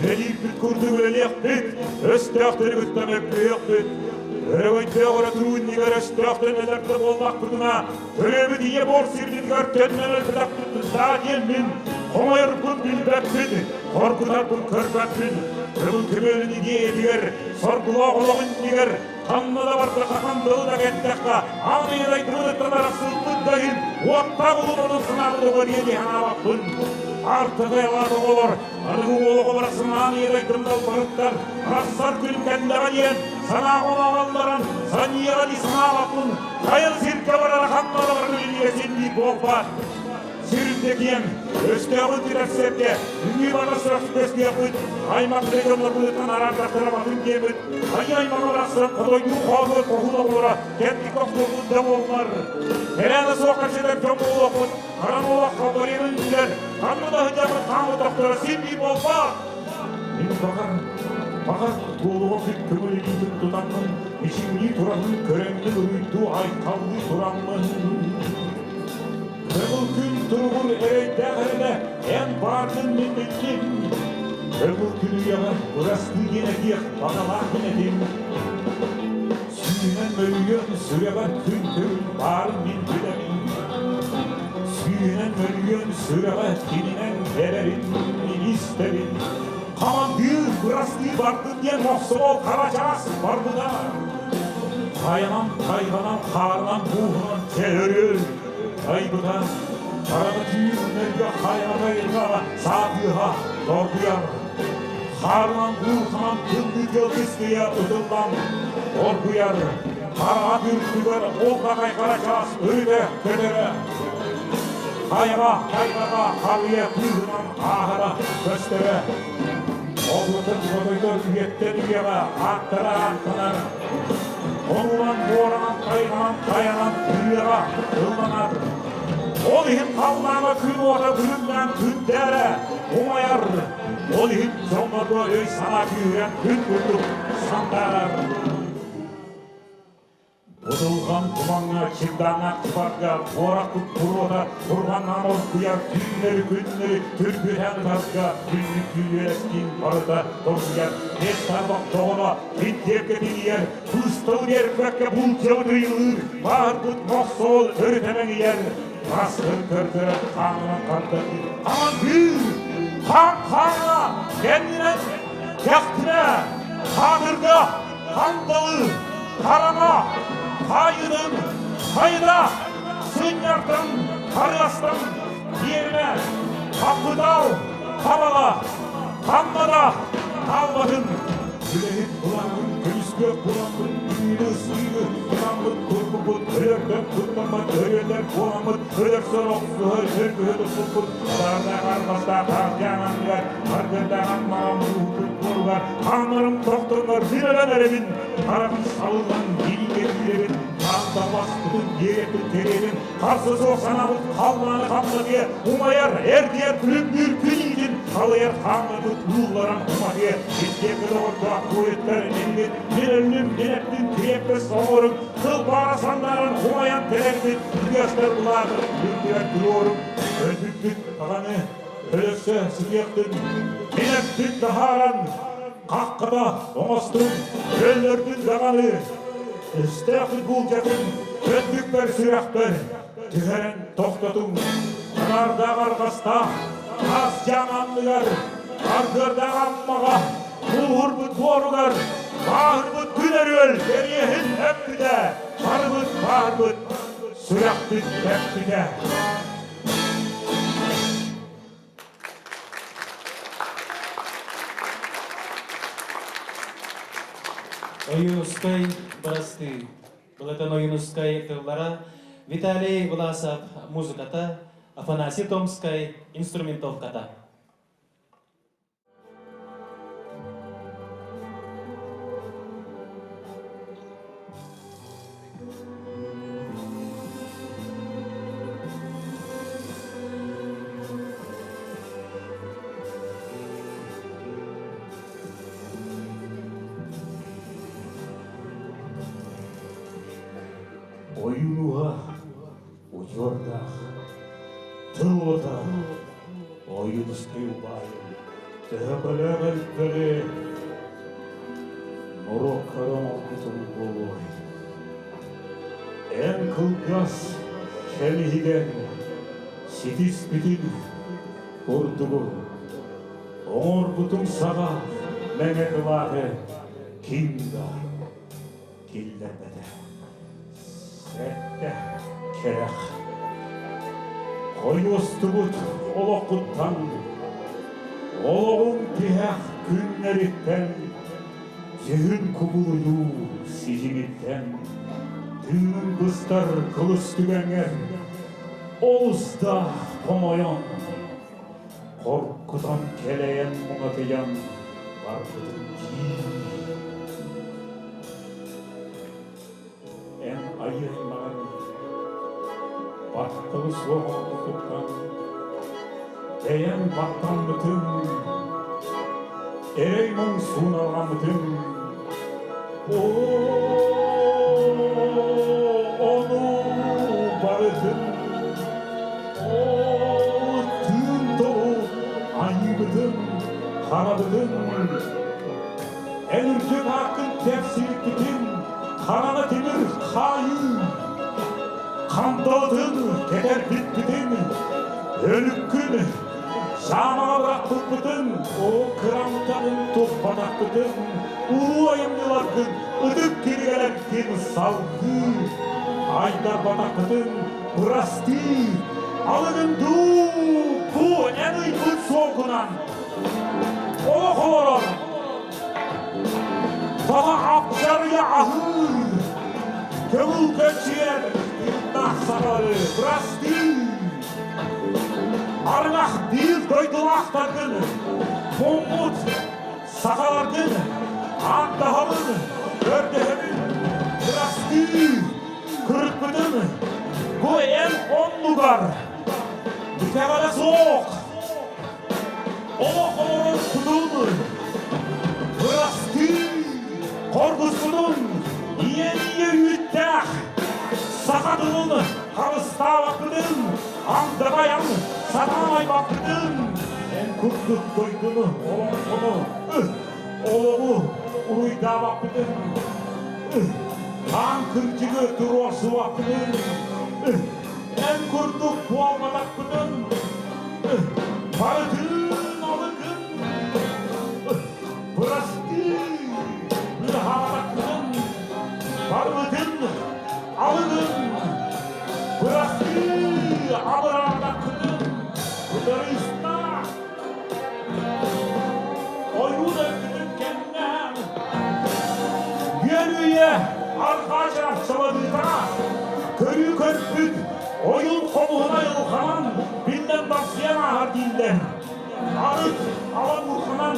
үлэлиирбит курдук үлэлиэхпит, өстөөхтөрү кытта мөккүһүөхпүт. Өрөгөйдөөх өрө туруу иннигэр өстөөхтөн өлөрдө буоллахпытына, Төрөөбүт ийэ буор сирбитигэр төннөн өлбөтөхпүт даа диэммин, хомойорбун билбэппин, хоргутарбын көрбөппүн. Көҥүл көмүөлүн идиэйэтигэр, соргулаах олох иннигэр, ханна да барда хахан дылы да кэттэххэ, аан ийэ дойдубутуттан арахсыбыппыт да иһин, уоттаах улуу санаабытыгар иэди санаабаппын. Артыгайалаах оҕолор Аныгы уолу барахсан аан ийэ дойдум далбарыттан арахсар күн кэллэҕэ диэн санааҕа оҥоһулларан саньыаҕа дии санаабаппын хайа сиргэ барара ханна да барар билиигэ син буолбат. Сирде киэҥ, өстөөҕү тирэх сэргэ, үҥүү бара сүрэхтэсниэхпит, аймах дьоннорбутуттан араардахтара батын диэбит, хайа аймаҕы барахсан хотойдуу хоодуот хоһуун оҕолоро кэнник охтуобут да буоллар. Кэрээнэ суох кэпсэтэр дьон буолуохпут, Харан олоххо барыырын билэр, ханна да сылдьабыт хаамытахтара син биир буолбат. Мин баҕар, баҕар туолуга күн көҥүл илиитин тутаммын, ичиҥнии тураммын, көрөммүн уруйдуу айхаллыы тураммын. Көҥүл күн туругур эрэйдээх эрэнэ, эн бааргын мин биллим. Көҥүл күн үйэҕэ бырастыы диэн этиэх баҕалаах мин этим. Сүүнэн мөлүйүөн сүрэҕэр күн көҥүл баарын мин билэбин. Сүүнэн мөлүйүөн сүрэҕэ кининэн кэлэрин мин истэбин. Хамандыыр бырастыы бардын диэн мохсоҕол хара чаас барбыта. Хайанан тайҕанан хаарынан бууһунан чэһөрүөл айбыта. Хараҥа түүннэргэ хайа-хайырга саа тыаһа доргуйар. Хаарынан буурханан тымныы тыал кыскыйа ытыллан оргуйар. Хараҥа үрдүгэр ол баҕай хара чаас өрүтэ көтөрө. Хайаҕа хайҕаҕа харыйа кыыһынан ааһара көстөрө. Олутун хотойдор үйэттэн үйэҕэ ааттара ааттанар. Онунан буоранан тайҕанан тайанан ырыаҕа ылланар. Ол иһин халлаана күн уота күлүмнээн күндээрэ умайар. Ол иһин дьоннорго өй-санаа күүһүрэн күн курдук сандаарар. Будулҕан тумаҥҥа, чырдааннаах чыбарга, буорахпыт буруота бурҕаннаан оргуйар түүннэри-күннэри түргүһэн ытарга күннүк күлүөскин барыта торгуйар. Эс тарбах доҕоно киттиэргэ тиийэр, быыстал биэрбэккэ булдьабыт ыйылыыр, баарбыт мохсоҕол өрүтэ мэҥийэр, Маскын көрдөрөн хаанынан хардардыы. Хамандыыр! Хаан хаана! Кэннинэн кэхтимэ! Хаатырга! Хандалы! Хараҥа! Хаайыдын! Хайда! Сынньартан! Харыастан! Биэримэ! Хаппытал! Хабала! Ханна да хаалбатын! Үлэһит буламмын, көмүскүөх буламмын, түүнү ыстыыгы тутаммыт, турбуппут, өлөрдөм туттаммыт, өрүөлэр буоламмыт, өлөрсөр охсуһар, өргүһэ туппуппут, саардаах арбастаах хаардьаан анныгар, аргырдаах маҕан мууһуппут буоругар, хааннарым тохтоннор билэн эрэбин, харахым салыллан илиигэ киирэбин, хаанда баспытын, диэрэппит кэриэтин, харса суох санаабыт халлааны хамсатыа, умайар, эрдийэр, күлүмнүүр күн иитин. Халыйар хааммыт уулларан уматыа, Итиэкэ доҕордоох буойуттар иннит, Мин өллүм, мин эптин кириэппэс оҥоруҥ, Тыл баара сандааран умайан кэлэрбит, Тыастар улаатан үрдүгэр туруоруҥ, Өлбүппүт даҕаны өлөксө сытыахтын, Мин эппин таһааран, хаххата оҥостуҥ, Өллөрбүт даҕаны өстөөх буулдьатын Өттүкпэр сүрэхпэр түһэрэн тохтотуҥ, Анаардаах арҕастаах таас дьаам анныгар, Аргыардаах Аммаҕа мууһурбут буоругар, Бааһырбыт күн өрүөл кэриэһин эппитэ, Барыбыт баарбыт, сүрэхпит тэппитэ. Ойуунускай бырастыы. Былатан Ойуунускай тыллара, Виталий Власов музыката, Афанасий Томскай инструментовката. Ойууга удьуордаах тыл уота Ойуунускай убаайым төһө көлөөх элбэҕи норуоккар оҥорбутуҥ буолуой? Эн кылгас кэм иһигэр ситиспитиҥ курдугу оҥорбутуҥ саҕа мэҥэ кылааты ким да киллэрбэтэ. Сэттэ кэрэх. Хойуостубут олоххуттан, олоҕуҥ тиһэх күннэриттэн, дьүһүн кубулуйуу сидьиҥиттэн, тыын быстар кылыс түгэҥҥэр олус да хомойон, Хоргутан кэлэйэн муҥатыйан барбытым дии. Эн айыы аймаҕын батталы суох оҥорбуккуттан бэйэҥ баттаммытыҥ, эрэй муҥ сууналҕаммытыҥ Ону барытын Ол тыын тоҕу айыыбытын, харабытын, эн үрдүк ааккын тэпсибиппитин хараҥа тимир хаайыы, хандалытын кэтэрбиппитин, өлүккүн саамаҕа бырахпыппытын, ол кырамтанын туппатахпытын, улуу айымньыларгын ытык кинигэлэргин салгыы айдарбатахпытын Бырастыы, алыгын дуу, бу эн ыйбыт суолгунан олох олорон, баҕа апчарыйа аһыыр, көҥүл көччүйэр тыыннаах сахалары бырастыы. Арыҥах биир дойдулаахтаргын, муммут сахаларгын ааттаһабын, көрдөһөбүн, бырастыы. Кырыкпытын бу эн оннугар итэҕэлэ суох олох олорор кутун бырастыы хоргуспутун ийэ-ийэ үүттээх саха тылын харыстаабаппытын андабайан сатаамайбаппытын эн курдук дойдуну олоҥхону олоҕу уруйдаабаппытын Хаан кырдьыгы туруорсубаппытын, эн курдук буолбатахпытын, барытын алыгын, бырастыы быыһаабатахпытын, барыбытын алыгын, бырастыы абыраабатахпытын, кытарыыстаах Ойуун өлбүтүн кэннэ Үөрүйэ арҕаа чарапчаланыыта көрүү көрбүт ойуун хомуһуна айылҕанан биллэн барсыйан ааһар дииллэр. Арыт ала мурханан,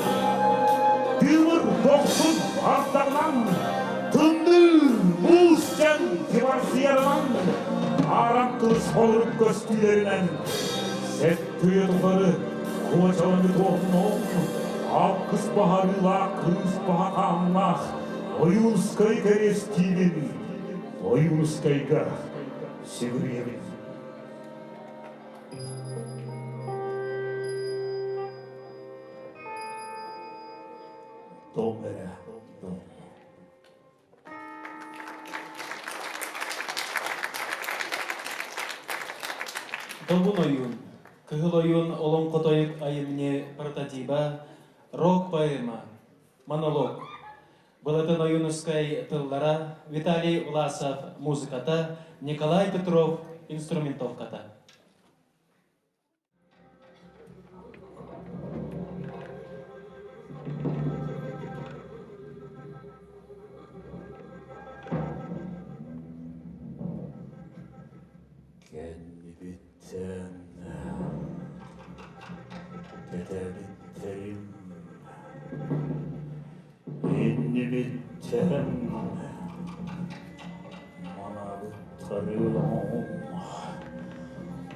тыымыр дохсун ардаҕынан, тымныы муус дьэн тибарсыйарынан, аарам кылыс холорук көстүүлэринэн сэттиэ тухары. Куочаланы туомнуом, алгыс баһарыылаах кыыс баһа хааннаах Ойуунскай кэриэстиибин, Ойуунскайга сүгүрүйэбин. Дом эрэ, дом. Добун ойуун, Кыһыл ойуун олоҥхотойук айымньы прототиба, рок-поэма, монолог. Былатын Ойуунускай тыллара, Виталий Власов музыката, Николай Петров инструментовката. Кэннибиттэн кэтэбиттэрим иннибиттэн манабыттарым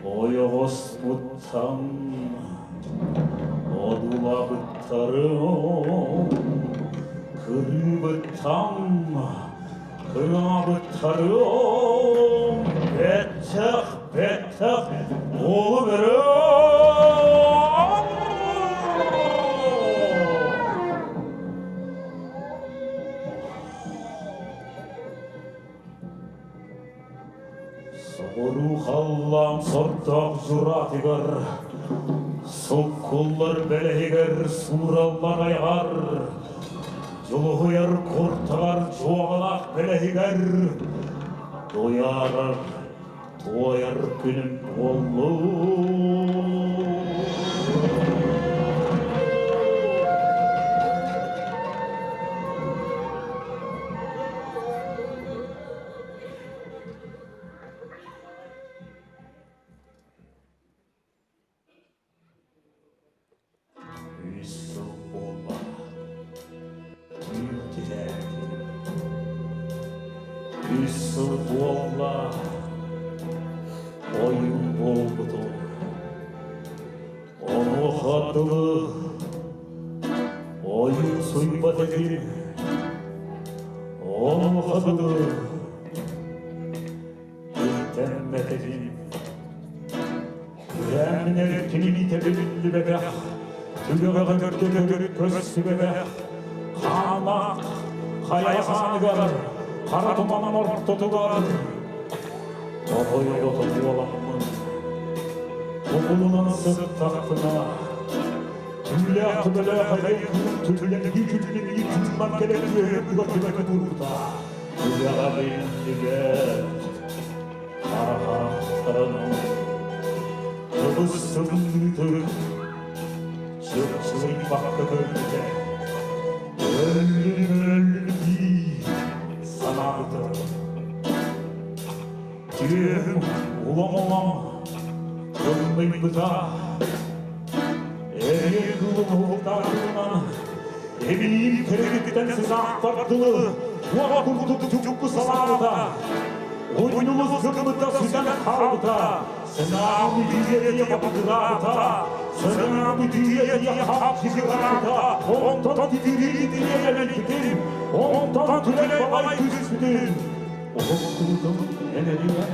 ойоҕоспуттан одулабыттарым кырыыбыттан кыҥаабыттарым бэттэх бэттэх буолу Соҕуруу халлаан сордоох дьураатыгар, суккуллар бэлэһигэр суураллар айаҕар, дьулуһуйар куртаҕар дьуоҕалаах бэлэһигэр туйаарар туойар күнүм буоллун. Үс сыл буолла, түүл түһээтим. Үс сыл буолла, ойуун буолбутум. Онуоха дылы ойуун суйбат этим. Онуоха дылы Ирдэммэтэбин Күрээминэр кинини тэбиллибэтэх, түгэҕэ төрдө көстүбэтэх, хаамаах хайа хааныгар, хара туман ортотугар оҕойото буоламмын, кубулунан сыттахпына, түүлээх төбөлөөх эдэр түллэнии түллэнии тыыллан кэлэн үөһэ уга түбэкэ турбута. Үлэҕэ биллибэт харахтарынан кыбыс-сымныытын чыпчылыйбакка көрбүтэ, өллүн-өллүн дии санаабыта. Түөһүм улам-улам тымныйбыта, эрэй кылым уһуктаатынан Эбиим кэрэгиттэн сысаахпар дылы уот курдук чукку салаабыта, уйнулус гыммыта сүтэн хаалбыта, сынаам үтүө бакыраабыта, сынаам үтүө хапсыгыраабыта, онтон титириитириэлэлбитим, онтон түлэй балай түспүтүм. Уһуктуутум энэриэ,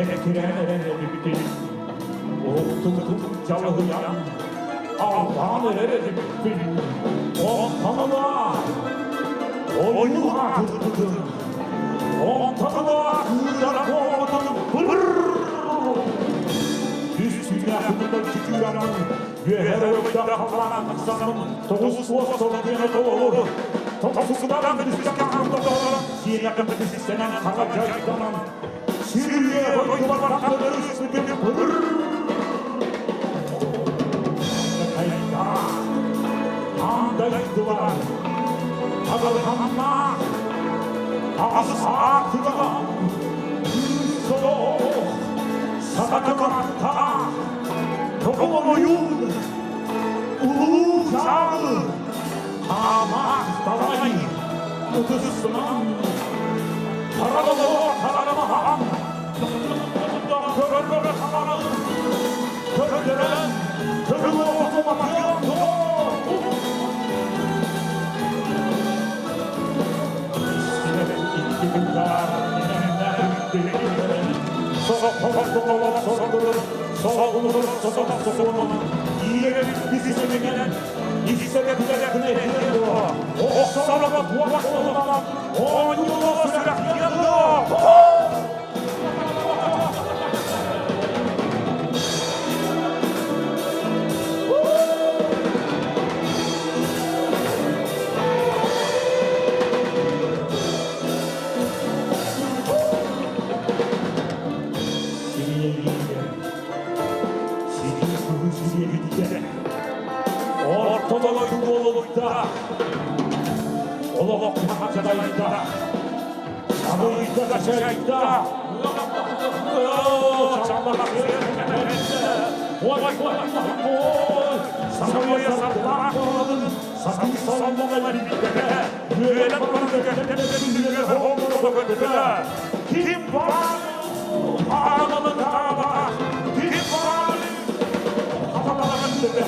эккирээн эрэнэбитим, уһуктуутум дьалыһыйан, албаан эрэр эбиппин, онтон ыла ойуу аатырбытым, онтон ыла кыырар буолбутум Үс сүүнээх күтүүрэммин, үөһэ өрүттэх халлаан тахсаммын, тоҕус уос сордиэни толору, тосуктан түскэ хаамталларан, сиэнэхэ систэнэн хара дьайданан, сирие дойдубар тахтырыспытын Андайдылар, Агалханнаах, Ас аатыган, Солох, Сатакаттаах, Тоҕомойуун, Улуу Чаалы, Хаамаах Далай, Ытысынан, Харалоо харамахан, Көрөргө хараҕын, Көрдөрөн, Көҥүл оҕото матыам дуо? Ортолойду олох хачадайда, сабыйда качайда, Ким бар аналын таба, ким бар хаталарын төбе.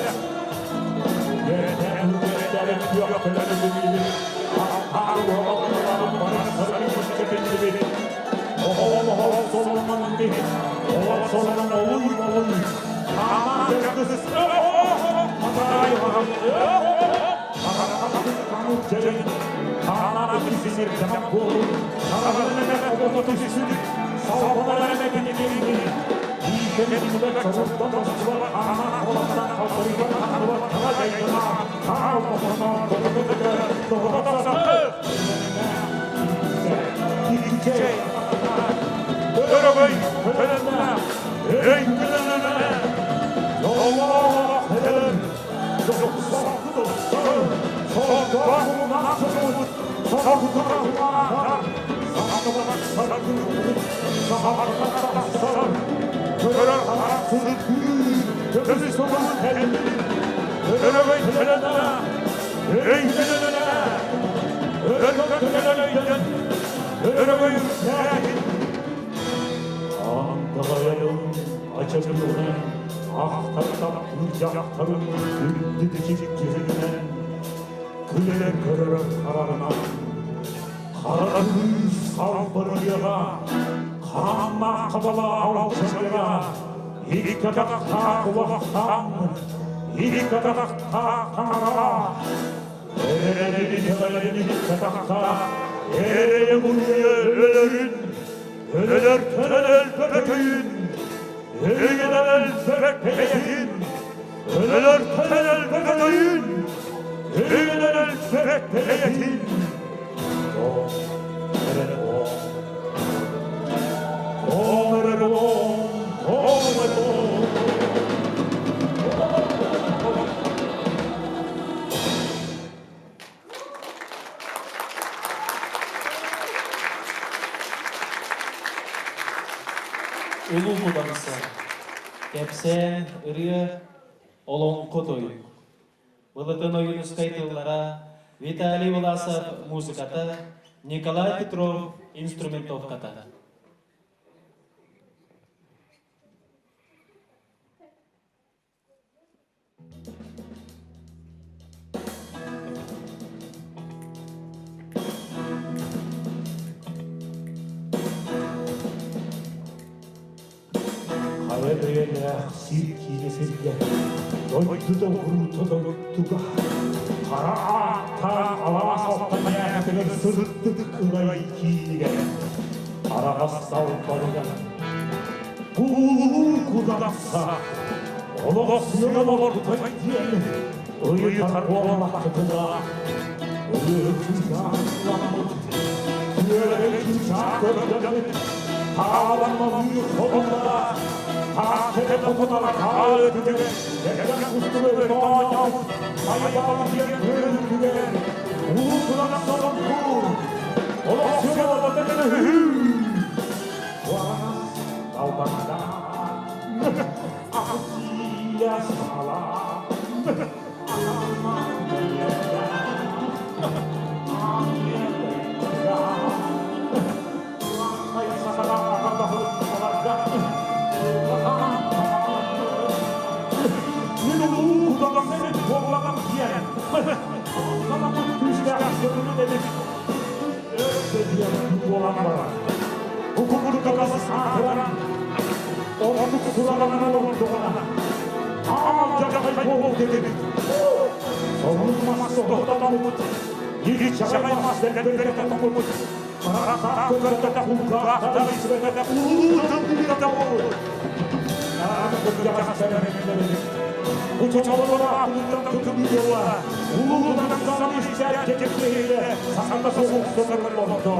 Улуу Кудаҥса, кэпсээн, ырыа, олоҥхо тойук. Былытын Ойуунускай тыллара, Виталий Власов музыката, Николай Петров инструментовката. Хайа бэйэлээх сир киинэ сиргэ, дойду урута дойдуга, хара ааттаах алаас алтанньаатыгар сырдык ылай киинигэр, араҕас далбарыгар, улуу кудахса, олох сыал олорто диэн ыйытар буоллаххытына, ырыа чыычаахламмыт, күөрэгэй чыычаах көрдөммүт, хааланмалыы холула, хааккета токутала хаалытыгар, кэргэн кустугар тоонньообут, хайабал диэн күөлүтүгэр, улуу кудахса олорбут, олох сыал олорто Бу курдук саатыран, оннук сураланан олордоҕуна, аал-дьаҕай буолуох этибит. Сонун мас тохтотоммут, иһит-чаҕай мас дэлбэритэ тоҥмут, харахтаах көрбөтөх, кулгаахтаах истибэтэх улуу тымныыта буолбут. Бу чололоро аатыттан тымныыла, улуу истэр кэккэһиилэ саҥа суох сотор олордо.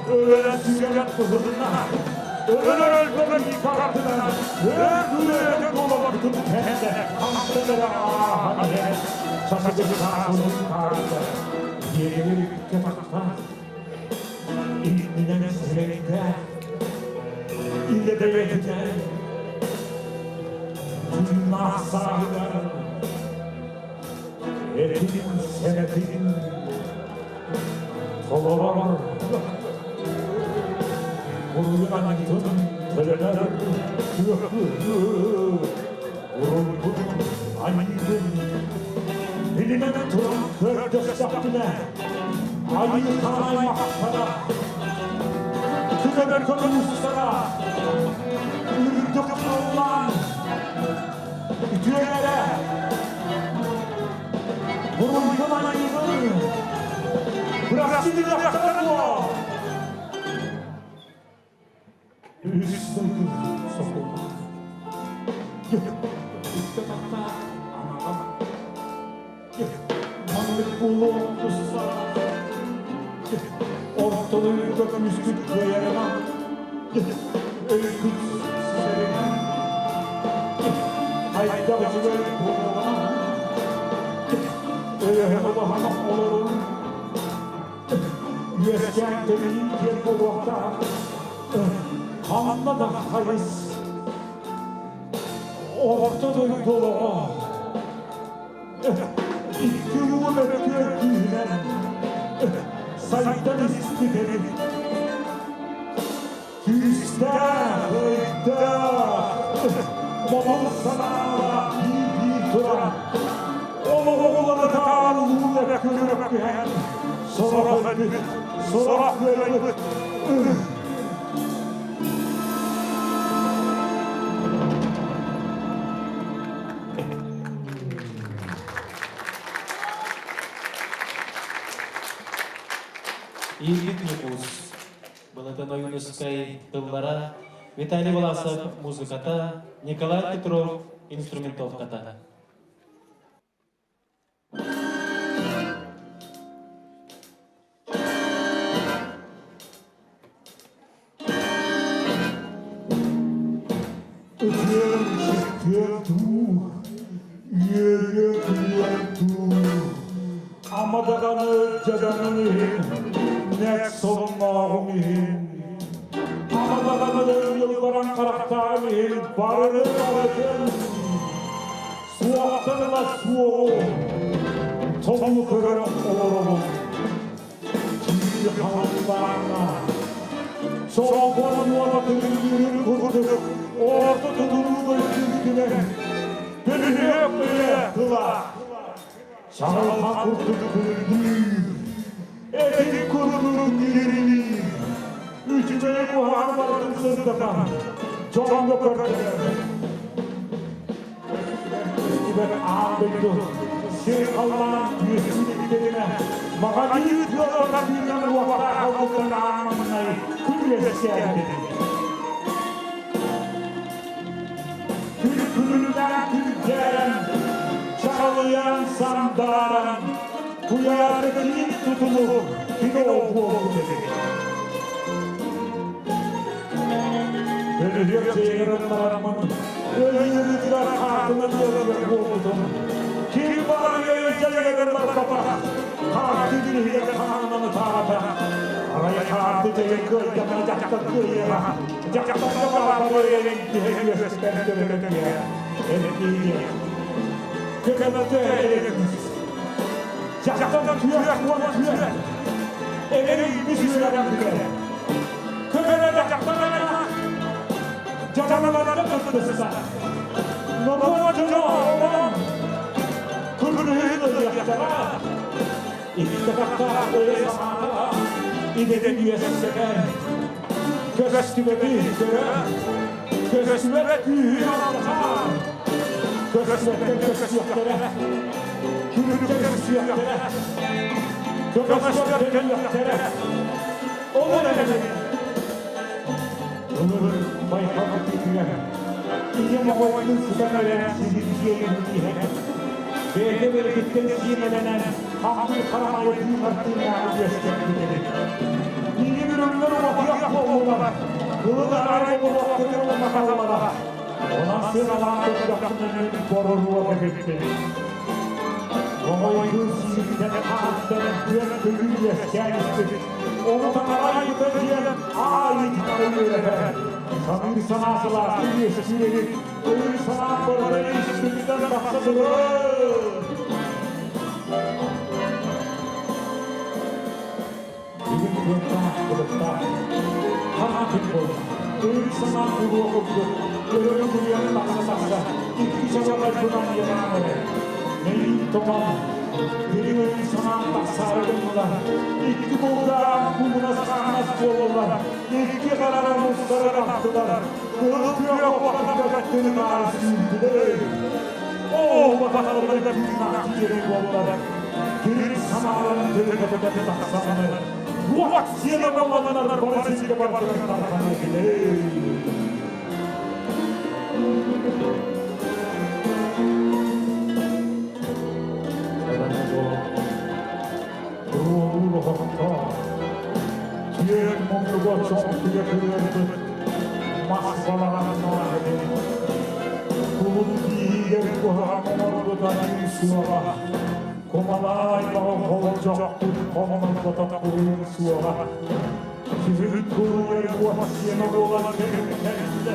Өлөн быһылына, өлөр өлбөт иккардынан, өр долабытын тende, хантыгара ааһан иһэн, сасыгы саасылын таайда, диэри тахта, иннинэн сирэйдээх, илэ бэйэтэ, тыыннаах сааһыгар, этин сэнэтин толорор, буруйун төлөнөр, уруйбун аньыыбын билинэн туран көрдөстөхпүнэ, айыы аймахтара, күнөр көмүстара, үрдүк халлаан үтүөлэрэ, буруйбун аньыыбын бырастыылахтара дуо? Үс сылгы сокуллар. Үттэ тахта анаҕа. Маннык буолуон тустаах. Ортолуйга көмүскүт кыайарынан, өйгүт сэринэн, хайдах үчүгэй буолуоҕунан, өйөһө улахан олорун, үөскээн тэнийин диэн буолуохтаах. Ханна да хайыс орто дойду олоҕо икки уон өттүөр күүһүнэн сайдан испит эбит. Күүстээх, өйдөөх, модун санаалаах биир-биир туран, олоҕу улуу күрөккүһэн, сорох өлбүт, сорох кыайбыт. Иирбит Ньукуус, Былатын Ойуунускай тыллара, Виталий Власов музыката, Николай Петров инструментовката. Үтүөм ситтиэм дуу, үөрүөм күлүөм дуу, ама даҕаны дьадаҥын иһин, нэк соннооҕуҥ иһин, ама даҕаны йылбаран харахтааҕым иһин бары барытын суохтан ыла суоҕу толу көрөн олоробун. Түүл халлааҥҥа Соҕоҕун уота күлүмнүүрүн курдук орто тутулуу дойдубутунан бөлүһүөк өйө тыла чаҕылхан курдук күлүмнүүр, этин курдук ириниир, үчүгэй куһаҕан барытын сырдатан дьоҥҥо көрдөрөр. Көстүбэт аан дойду сир халлаан үөскүүр илдьитинэ маҕаһыы тыаларга тыынан уохтаах алгыстан аан маҥнай күн үөскээбит. Күн күнүнэн күрдьэрэн, чаҕылыйан сандааран, куйаары киин тутулу кино буолбут эбит. Бөлүһүөк дьиэгэр бараммын, өлүүрүтүгэр хаатынан ыаллар буолбутум. Ким баҕар дьайыгар барбатах, хаарты дүлүһүйэр хаанынан ытаата. Арай хаарты дьайы кыайдана дьахтар кыайыаҕа, дьахтарга баҕар киһи үөскэн төрөтүө, эрдиигэ. Көмөтө эрэгүс. Дьахтар күөх уон күөх, эрэгүс үөрэн бүтэр. Көмөлө дьахтар дьадаҥаларга кыттыста. Норуот дьоно олорон күрүһүн ылыахтара. Икки өйө санаата идэтин үөскэтэр. Көстүбэти көрөр, көстүбэт күүһүн алдьатар. Көстүбэттэн көстүөхтэрэ, күлүктэн көстүөхтэрэ, көмөстөр көлүөхтэрэ. Ол эрэн Ылыр байҕал үрдүгэр ийэм оҕотун сытан эрэр сирин иһэн, бэйэтэ бэйэтиттэн сиэмэлэнэн хаҥыл харамайы тыынар тыыннааҕы үөскэппит эбит. Былыр арай олохпутун уматаллара. Онон сыаналаан көрдөхпүнэ боруруо эбиппин. Оҕойдуу сииртэн хаантан күөн күлүү үөскээн испит. Ону таҥарайбыта диэн аайы титтэн үөрэтэр. Саныыр санаа сылаастык үөскүүр эбит. Өй санаа барыта испититтэн тахса турар. Бүгүн кыахтаах, кылыктаах, хараҥа күн буолла. Өй-санаа буруо курдук, өрө куйан тахса-тахса, икки чаҕылайбынан иэҕээн эрэр. Мэйиим тотон, дириҥ өй-санаам тахсаары гыннылар. Икки кулгаах куугунас хаҥас буоллулар, икки харара мустара тахтылар, кыһыл күөх уоттарга көттүнү-таары сүүрдүлэр. Оо, баталларга тыыннаах киирэн буоллар. Дириҥ санааларын төлө-көтө тахсаннар, уот сиэнэ буоланнар бары сиргэ барытыгар тарҕанар этилэр. Туруоруу оһохто, киэҥ муннуга чоҥкуйа кырыарбыт мас балаҕаннаах этим. Кулун тииһигэр куһаҕан оҥорбута суоҕа. Кумалаай баҕа холдьохпут хомолботох буруйум суоҕа. Сүһүн кулуйар уот сиэмэ буолан кэллэ.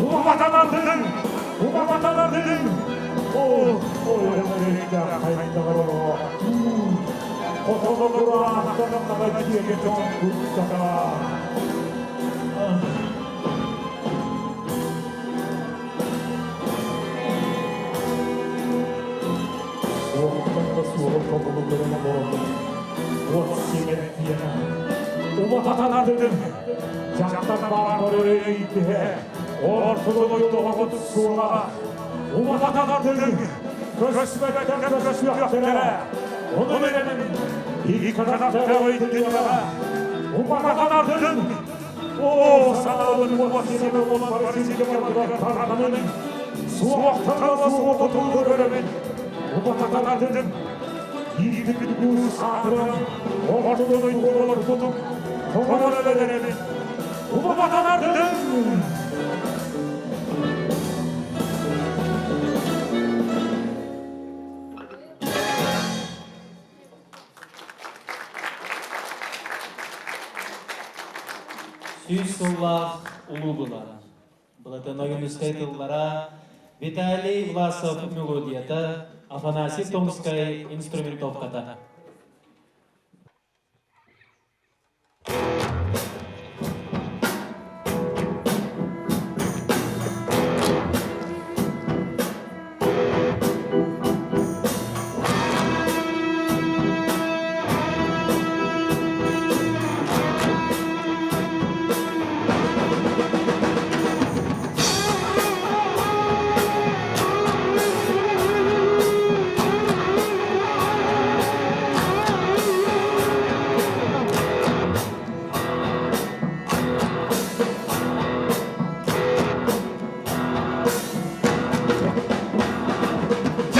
Уматанардын! Уматанардын! О, ой, хайдаҕар олоҕо. Хотолорураахтан наҕа дьиэгэ дьон куттата. Суохтан да суоҕу тобулу көрөн олоробун. Уот симэлдьиэнэ. Умататанардым. Дьахтар баар өйдөһө. Ортолу дойдоҕо суола. Умататанардым. Көспөттөр көсүөхтэрэ. Ону эрэнэн икки өйдүөҕэ. Умататанардым. Оо, санаабын уот симэ буолан бары сиргэ барытыгар тарҕанын, суохтан суоҕутун көрөбүн, умататардым, иитибит уус аатыран, оҕотун ойууларбутум, тоҕор эрэбин, умататардым! Сүүс сыллаах улуу былаан. Былатын Ойуунускай тыллара, Виталий Власов мелодията, Афанасий Томскай инструментовката.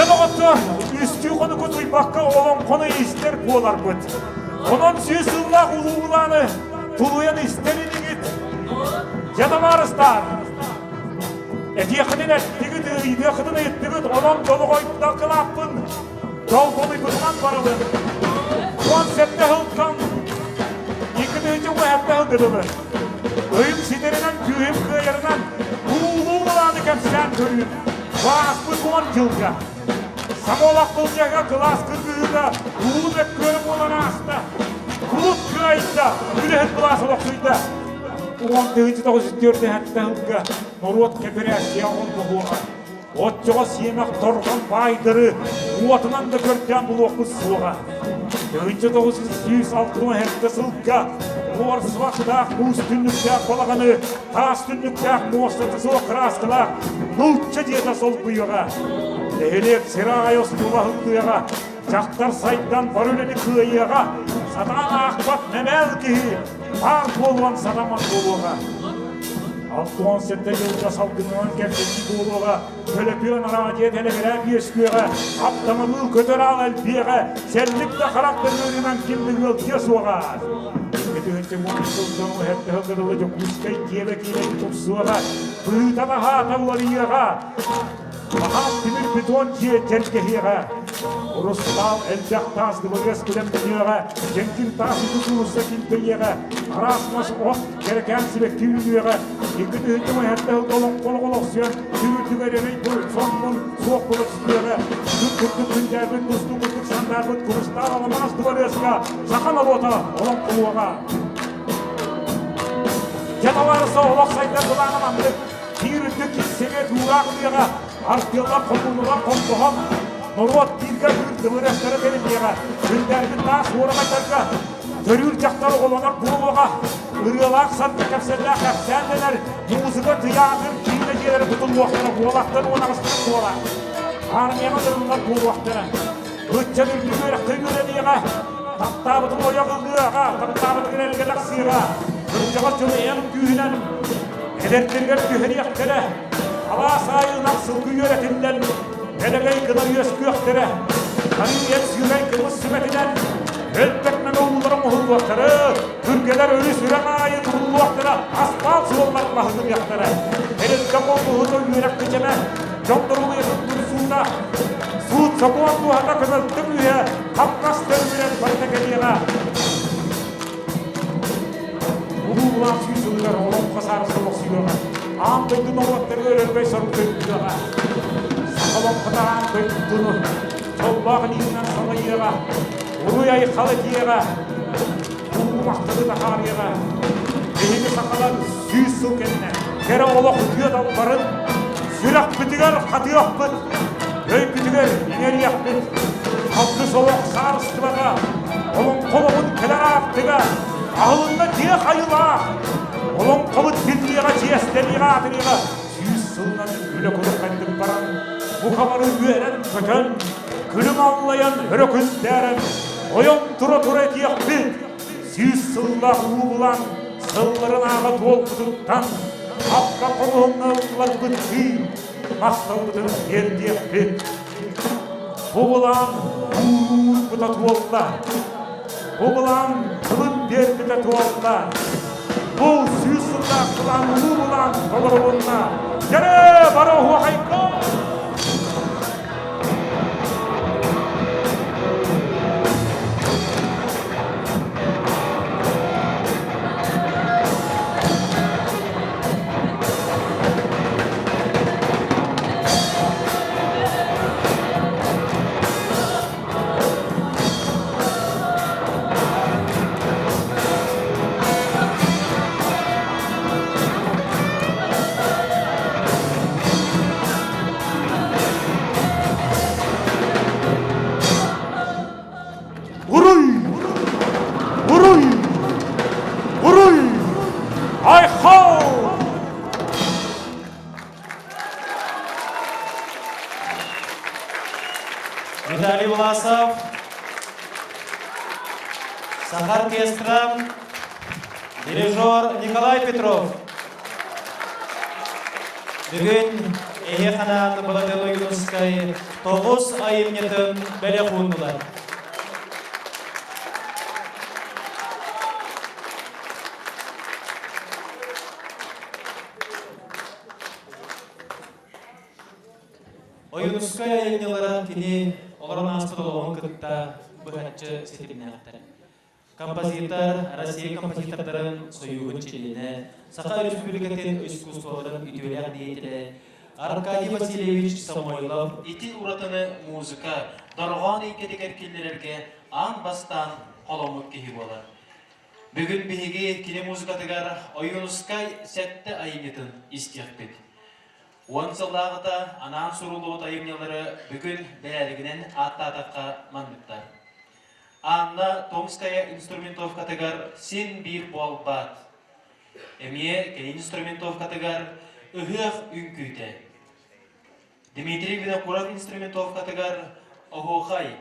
Дьэ, доҕоттор, үстүү хонуку тулуйбакка олоҥхону истэр буоларбыт. Онон сүүс сыллаах улуу былааны тулуйан истэр инигит. Дьэ, табаарыстар, этиэххитин эттигит, ыйытыаххытын ыйыттыгыт, онон долоҕойдо кылааппын долгуйбутунан барабын. 17 сылтан 2017 сылга дылы өйүм ситэринэн, күүһүм кыайарынан улуу былааны кэпсээн көрүүм. Бааспыт 10 дьылга. Самолох былдьаһыга кылаас кыргыһыыта улуу мөккүөрэ буолан ааста. Кулут кыайда, үлэһит былаас олохсуйда. 10 904 сылга норуот кэпэрээссийэ оҥорбоһуоҕа. Оччоҕо сиэмэх торҕон баайдары уотунан да көрдөөн булуохпут суоҕа. 1967 сылга буорсубахтаах муус түннүктээх балаҕаны таас түннүктээх муостата суох кырааскалаах нуучча дьиэтэ солбуйуоҕа. Нэһилиэк сир аайы оскуола аһыллыаҕа, дьахтар сайдан бары үлэни кыайыаҕа, сатаан аахпат мэмээл киһи баар буолуон сатаммат буолуоҕа. 67 дьылга салгынынан кэлбиттии буолуоҕа, төлөпүөн араадьыйа тэлэгирээп үөскүөҕэ, аптамабыыл көтөр аал элбиэҕэ, сэллик да харах да ыарыынан ким да ыалдьыа суоҕа. 2010 сылтан уһэттэ сылга Дьокуускай киэбэ киирэн тупсуоҕа, быһыыта-таһаата уларыйыаҕа. Баһаам тимир бетон дьиэ тэлгэһиэҕэ. Урустаал элбэх таас дыбарыас күлэмнэниэҕэ, дьэҥкир таас ытык уулусса килбэйиэҕэ, араас мас от кэрэкээн сибэкки үүнүөҕэ, 2007 сылга олоҥхолох олохсуйан сүрүрдүгэр эрэй соннун суох буола түһүөҕэ. Күн курдук күндээрбит, тустуу курдук сандаарбыт курустаал аламаас дыбарыаска саха норуота олоҥхолуоҕа. Дьэ табаарыса олох сайдар былаана маннык. Биир үрдүк киссэгэ туураах ылыаҕа, артыаллар хомуунулар холбоһон, норуот бииргэ быыр дыбырыастара тэриллиэҕэ, күндээрбит таас уорамайдарга төрүүр дьахтар оҕолонор буолуоҕа, ырыалаах саргы кэпсэллээх кэпсээн дэнэр, музыка, тыйаатыр, киинэ дьиэлэрэ тутуллуохтара, буолахтар уон аҕыстарын буола. Армияҕа ырыллар буолуохтара. Ыччат үрдүк үөрэххэ үөрэниэҕэ, таптаабытын ойох ылыаҕа, таптаабытын эргэ тахсыаҕа, кырдьаҕас дьону эн күүһүнэн эдэрдэригэр түһэриэхтэрэ, алаас аайы ынах сылгы үөрэтиллэн, дэлэгэй гына үөскүөхтэрэ, харыйа сыырай кымыс сүмэтинэн өлбөт мэҥэ уулара оҥоһуллуохтара, күргэлэр өрүс үрэх аайы тутуллуохтара, аспаал суоллар лаһыгырыахтара. Тэрилтэ холбоһута үөрэх кичэмэ, дьон доруобуйатын тупсуута, суут-сокуон туһата көмөлтө күүһэ хапкас төрүмүнэн барыта кэлиэҕэ. Улуу былаан сүүс сылыгар олоҥхо саарыста олохсуйуоҕа. Аан дойду норуоттарыгар өрөгөй сорук көрдүөҕэ. Саха олоҥхото аан дойдуну дьоллоох илиитинэн салайыаҕа, уруй-айхал этиэҕэ, улуу махталы таһаарыаҕа. Биһиги сахалар 100 сыл кэннэ кэрэ олох үтүө далбарын сүрэхпитигэр хатыахпыт, өйбүтүгэр иҥэриэхпит. Алгыс олох саарыстыбата, олоҥхолобут кэлэр аартыга, аһылынна дьиэ хайылаах, олоҥхобут биллиэҕэ, чиэстэниэҕэ, аатырыаҕа 100 сылынан үлэ куруххайдык баран, букабары үөрэн-көтөн, күлүм аллайан өрө күндээрэн, ойон тура-тура этиэхпит, 100 сыллаах уу булан, сылларын ааҕа туолбутуттан, хапка хомуһуҥҥа ылларбыттыы, махталбытын тиэрдиэхпит. Бу былаан ууруурбута туолла. Бу былаан тылын биэрбитэ туолла. Бу 100 сыллаах былаан улуу былаан толорулунна. Дьэрэ, бары оһуохайга! Уруй! Уруй! Уруй! Айхал! Виталий Власов, Саха оркестра, дирижер Николай Петров. Бүгүн эһиэхэ Былатыан Ойуунускай тоҕус айымньытын бэлэх ууннулар. Ойуунускай айымньылара кини олорон ааспыт олоҕун кытта быһаччы ситимнээхтэр. Композитор, Россия композитордарын Союһун чилиэнэ, Саха Республикатын искусстволарын үтүөлээх деятелэ Аркадий Васильевич Самойлов ити уратыны музыка дорҕоон эйгэтигэр киллэрэргэ аан бастаан холоммут киһи буолар. Бүгүн биһиги кини музыкатыгар Ойуунускай сэттэ айымньытын истиэхпит. 10 сыллааҕыта анаан суруллубут айымньылары бүгүн бэрээдэгинэн ааттаатахха манныктар. Анна Томская инструментовкатыгар син биир буолбат. Эмиэ кини инструментовкатыгар ыһыах үҥкүүтэ. Дмитрий Винокуров инструментовкатыгар оһуохай.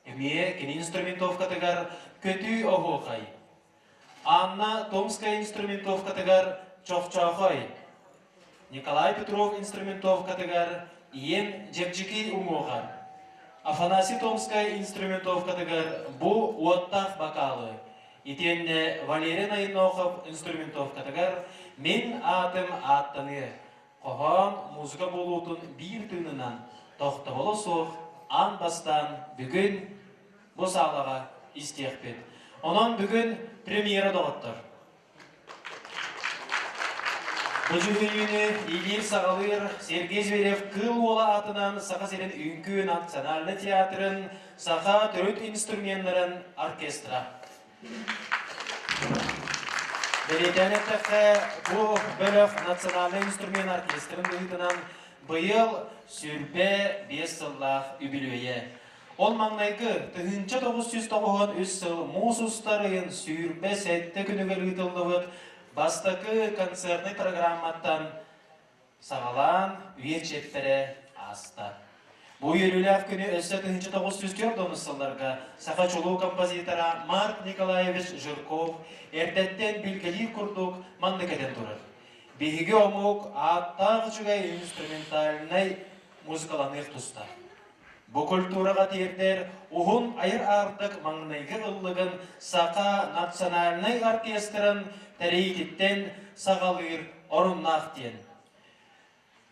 Эмиэ кини инструментовкатыгар көтүү оһуохай. Анна Томская инструментовкатыгар чохчоохой. Николай Петров инструментовкатыгар Ийэм Дьэбдьикий уҥуоҕар. Афанасий Томскай инструментовкатыгар бу уоттаах бакаалы. Итиэннэ Валерий Найнохов инструментовкатыгар «Мин аатым ааттаныа» хоһоон музыка буолуутун биир тыынынан тохтоболо суох аан бастаан бүгүн бу саалаҕа истиэхпит. Онон бүгүн премьера доҕоттор. Бу дьүһүйүүнү иилиир-саҕалыыр Сергей Зверев Кыыл Уола аатынан Саха сирин үҥкүү национальнай театрын саха төрүт инструменнарын оркестра. Бэлиэтээн эттэххэ, бу бөлөх национальнай инструмент оркестрын быһыытынан быйыл 25 сыллаах үбүлүөйэ. Ол маҥнайгы 1993 сыл муус устар ыйын 27 күнүгэр ыытыллыбыт бастакы концертнай программаттан саҕалаан үйэ чиэппэрэ ааста. Бу үөрүүлээх күнү өссө 1904 сылларга саха чулуу композитора Марк Николаевич Жирков эрдэттэн билгэлиир курдук маннык этэн турар. Биһиги омук ааттаах үчүгэй инструментальнай музыкаланыах тустаах. Бу культураҕа тиэрдэр уһун айар аартык маҥнайгы ыллыгын Саха национальнай оркестрын тэрийиититтэн саҕалыыр оруннаах диэн.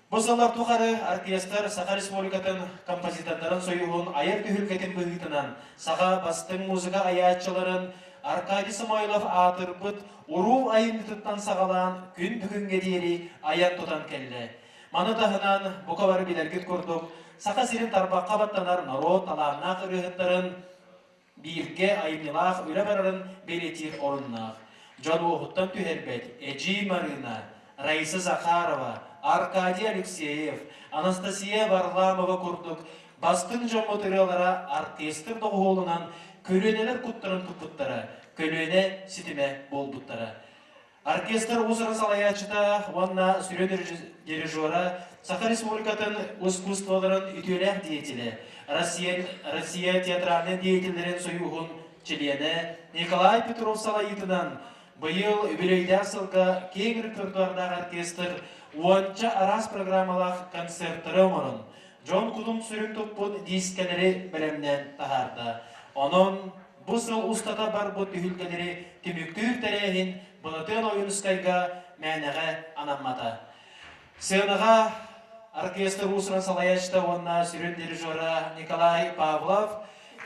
Бу сыллар тухары оркестр Саха Республикатын композитордарын союһун айар түһүлгэтин быһыытынан саха бастыҥ музыка айааччыларын Аркадий Самойлов аатырбыт уруу айымньытыттан саҕалаан күн бүгүҥҥэ диэри айан тутан кэллэ. Маны таһынан, бука бары билэргит курдук, Саха сирин тарбахха баттанар норуот талааннаах ырыаһыттарын бииргэ айымньылаах үлэ барарын бэлиэтиир оруннаах. Дьон уоһуттан түһэрбэт Эдьиий Марыына, Раиса Захарова, Аркадий Алексеев, Анастасия Варламова курдук бастыҥ дьоммут ырыалара оркестр доҕуһуолунан көлүөнэлэр куттарын туппуттара, көлүөнэ ситимэ буолбуттара. Оркестр уус-уран салайааччыта уонна сүрүн дирижера Саха Республикатын искусстволарын үтүөлээх деятелэ, Россия, Россия театральнай деятеллэрин союһун чилиэнэ Николай Петров салайыытынан быйыл үбүлүөйдээх сылга киэҥ репертуардаах оркестр уонча араас программалаах концертары оҥорон, дьон кутун сүрүн туппут диискэлэри бэлэмнээн таһаарда. Онон Бу сыл устата барбыт түһүлгэлэри түмүктүүр тэрээһин Былатыан Ойуунускайга мээнэҕэ анаммата. Сыанаҕа оркестр уус-уран салайааччыта уонна сүрүн дирижера Николай Павлов,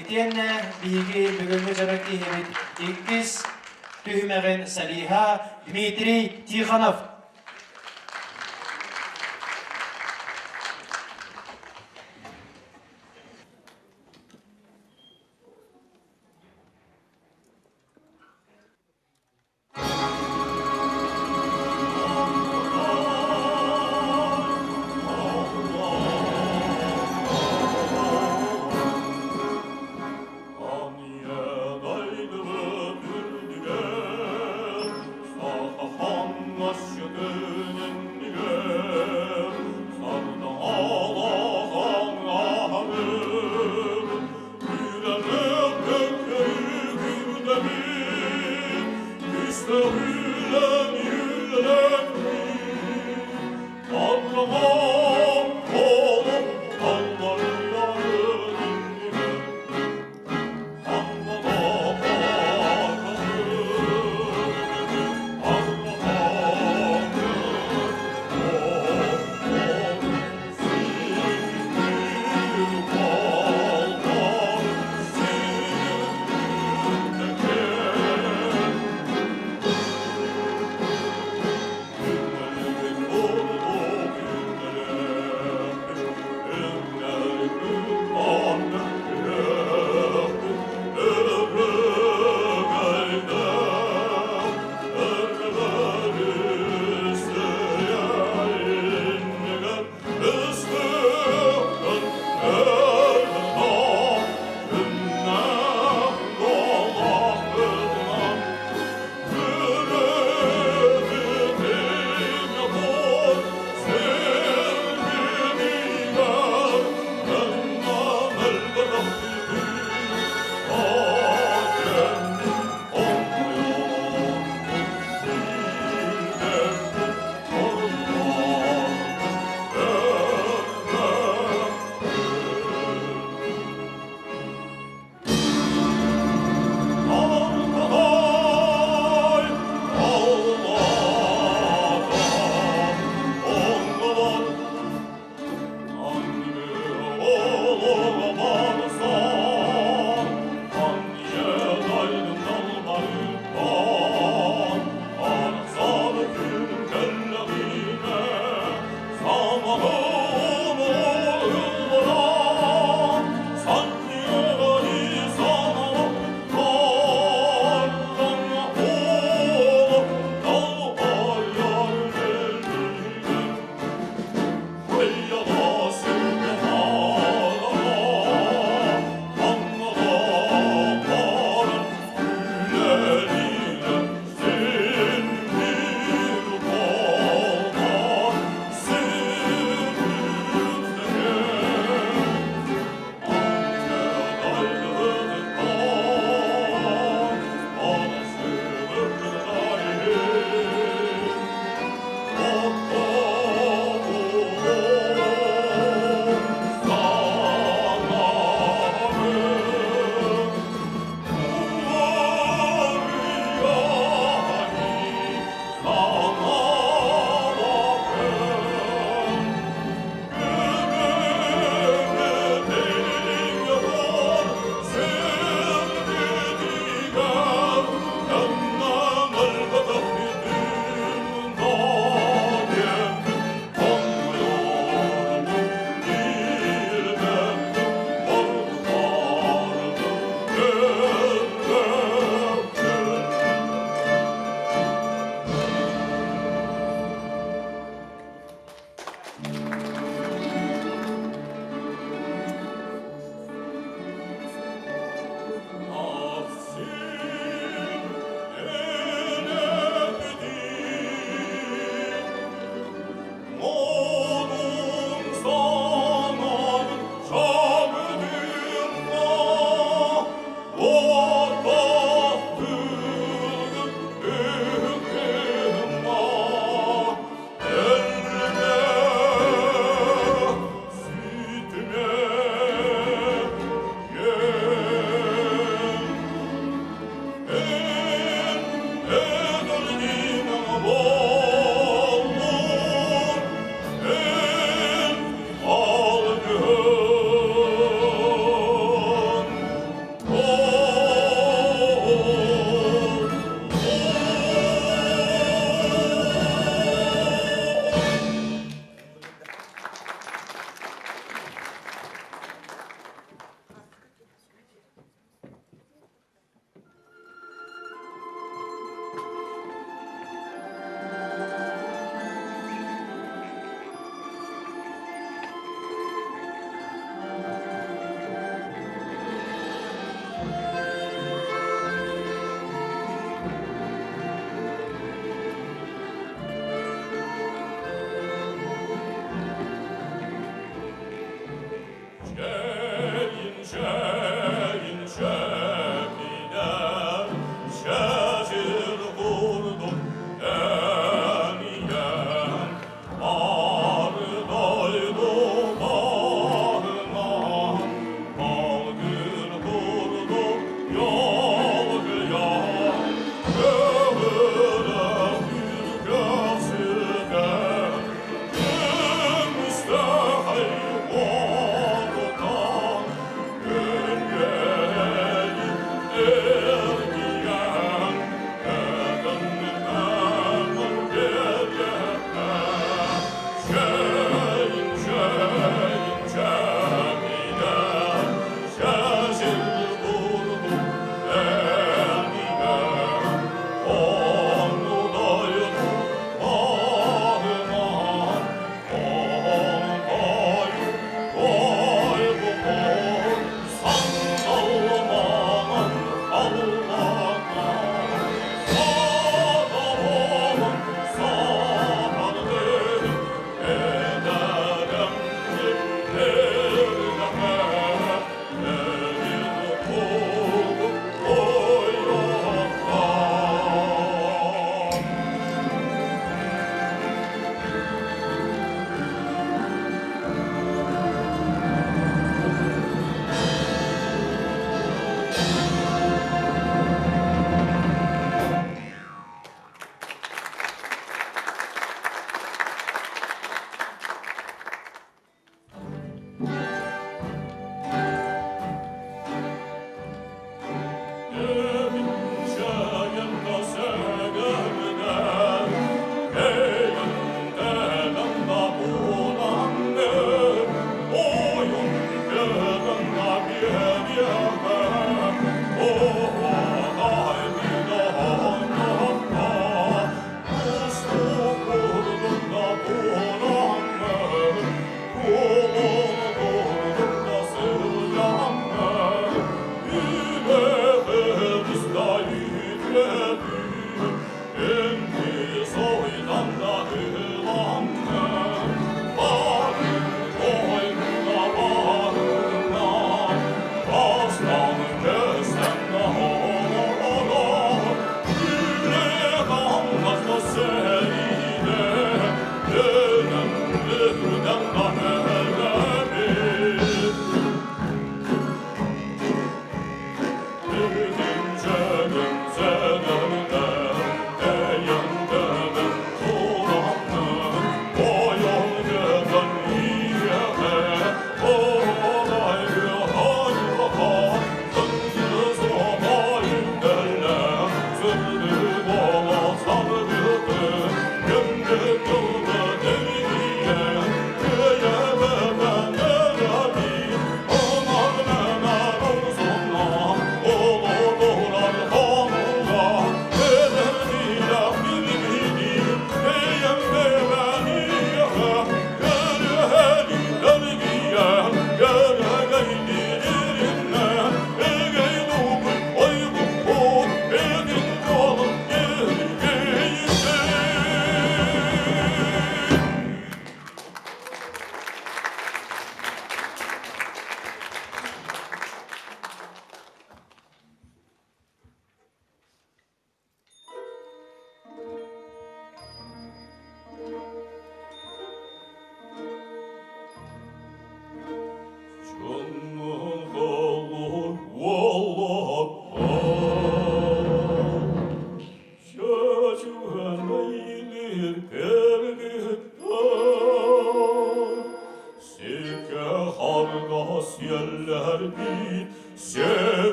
итиэннэ биһиги бүгүҥҥү дьоро киһибит иккис түһүмэҕин солиһа Дмитрий Тихонов.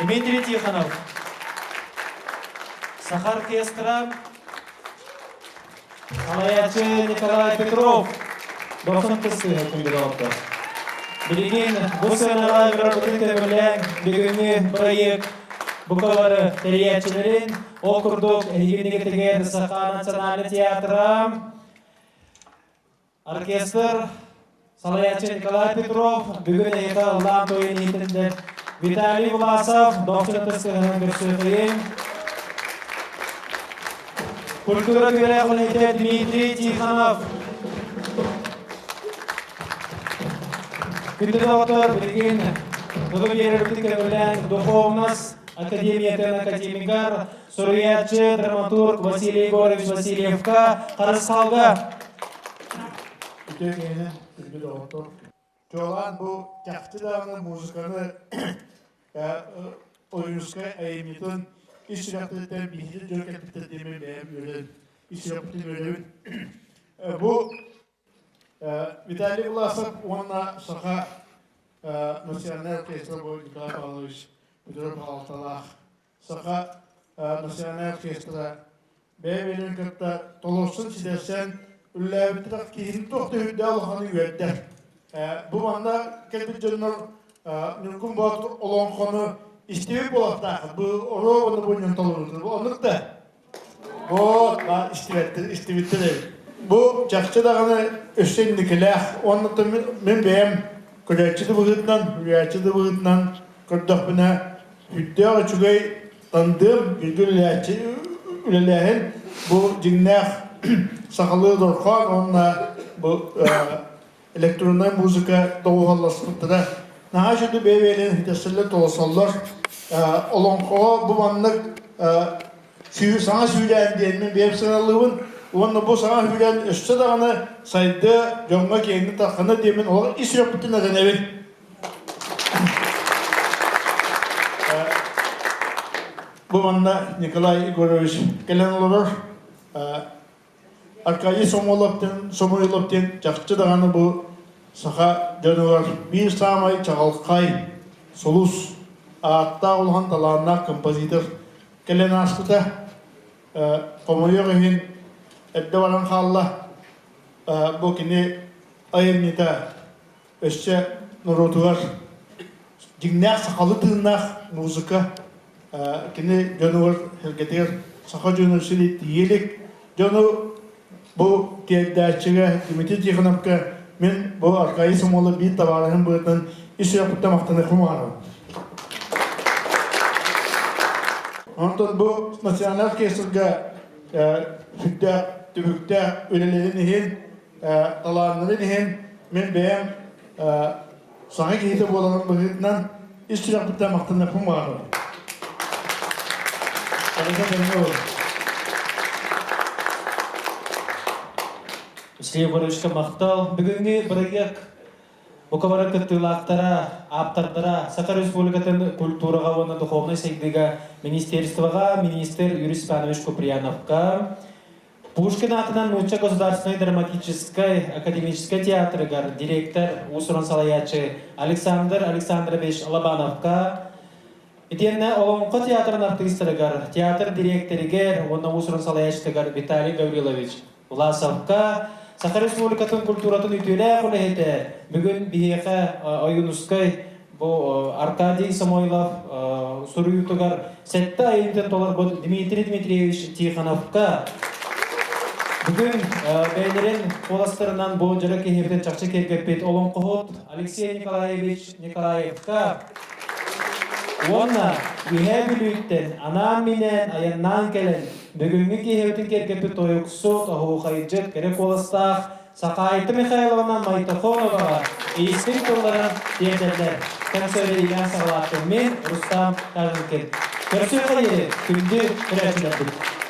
Дмитрий Тихонов, Саха оркестра, салайааччы Николай Петров, дохсун тысыһы күндү Билигин бу сыанаҕа ыҥырарбытын көҥүллээн бүгүҥҥү бырайыак букалары тэрийээччилэрин, ол курдук эһигини Саха национальный театра, Оркестр салайааччы Николай Петров бүгүн эйиэхэ ыллаан туойун иһитиннэр Виталий Власов дохсун ытыс көрсүөхүйүн. Культура үөрэх үлэһитэ Дмитрий Тихонов. Күндү доҕоттор, билигин тылы биэрэрбит көҥүлээн Духовность Академиятын академигар суруйааччы, драматург Василий Егорович Васильевка Харысхалга. Үтүө киһини күндү доҕоттор. Чуолаан бу чахчы даҕаны музыканы Ойуунускай айымньытын ис сүрэхпититтэн биһиги дьон кэлбиттэр диэмин бэйэм үөрэн ис сүрэхпитин үөрэбин. Бу Виталий Власов уонна Саха национальный оркестра бу Николай Павлович Петров Алталаах Саха национальнай оркестра бэйэ-бэйэлэрин кытта толорсон ситэрсэн үлэлээбиттэрэх киһини туох да үрдээх улаханы үөрдэр. Бу манна кэлбит дьоннор Ньургун Боотур олоҥхону истибит буолуохтаах. Бу оруобуна бу ньон толорутун. Бу оннук да. Бу истибэттэр истибиттэр эбит. Бу чахчы даҕаны өссө инникилээх. Уонна мин бэйэм көрөөччү да быһыытынан, үлээччи да быһыытынан көрдөхпүнэ Үрдээх үчүгэй тандем бииргэ үлэлээччи үлэлээһин бу дьиҥнээх сахалыы дорхоон уонна бу электроннай музыка доҕуһуолласпыттара наһаа үчүгэй бэйэ-бэйэлэрин хитэссэллэр толорсоллор. Олоҥхоҕо бу маннык саҥа сүүрээн диэн мин бэйэм сыаналыыбын уонна бу саҥа сүүрээн өссө даҕаны сайдыа, дьоҥҥо киэҥник тарҕана диэммин олох ис сүрэхпиттэн эрэнэбин. Бу манна Николай Егорович кэлэн олорор. Аркадий Сомолов диэн, Сомойлов диэн чахчы даҕаны бу саха дьонугар биир саамай чаҕылхай, сулус, ааттаах улахан талааннаах композитор кэлэн ааспыта. Хомойуох иһин эрдэ баран хаалла. Бу кини айымньыта өссө норуотугар дьиҥнээх сахалыы тыыннаах музыка кини дьонугар сэргэтигэр саха дьону сили тиийэ илик дьону бу тиэрдээччигэ Дмитрий Тихоновка мин бу Аркадий Сомолов биир табаарыһым быһыытынан ис сүрэхпиттэн махтаныахпын баҕарабын. Онтон бу национальнай оркестрга сүрдээх түбүктээх үлэлэрин иһин талааннарын иһин мин бэйэм. Саҥа киһитэ буоларын быһыытынан ис сүрэхпиттэн махтаныахпын баҕарабын. Барыта тэҥҥэ буолар. Василий Егоровичка махтал. Бүгүҥҥү бырайыак бука бары кыттыылаахтара, ааптардара Саха Республикатын культураҕа уонна духовнай сайдыыга министерствоҕа министр Юрий Степанович Куприяновка, Пушкин аатынан Нуучча государственнай драматическай академическай театрыгар директор уус-уран салайааччы Александр Александрович Лобановка, итиэннэ Олоҥхо театрын артыыстарыгар, театр дириэктэригэр уонна уус-уран салайааччытыгар Виталий Гаврилович Власовка, Саха Республикатын культуратын үтүөлээх үлэһитэ, бүгүн биһиэхэ Ойуунускай бу Аркадий Самойлов суруйуутугар сэттэ айымньытын толорбут Дмитрий Дмитриевич Тихоновка бүгүн бэйэлэрин куоластарынан бу дьоро киһибитин чахчы киэргэппит олоҥхоһут Алексей Николаевич Николаевка уонна Үһээ Бүлүүттэн анаан-минээн айаннаан кэлэн бүгүҥҥү киһибитин киэргэппит тойуксут, оһуохайдьыт, кэрэ куоластаах Сахаайта Михайловна Майтохоноваҕа истиҥ тылларын тиэрдэллэр. Консервириҥҥэ саҕалааттым мин, Рустам Каженкин. Көрсүөххэ диэри, күндү көрөөччүлэрбит!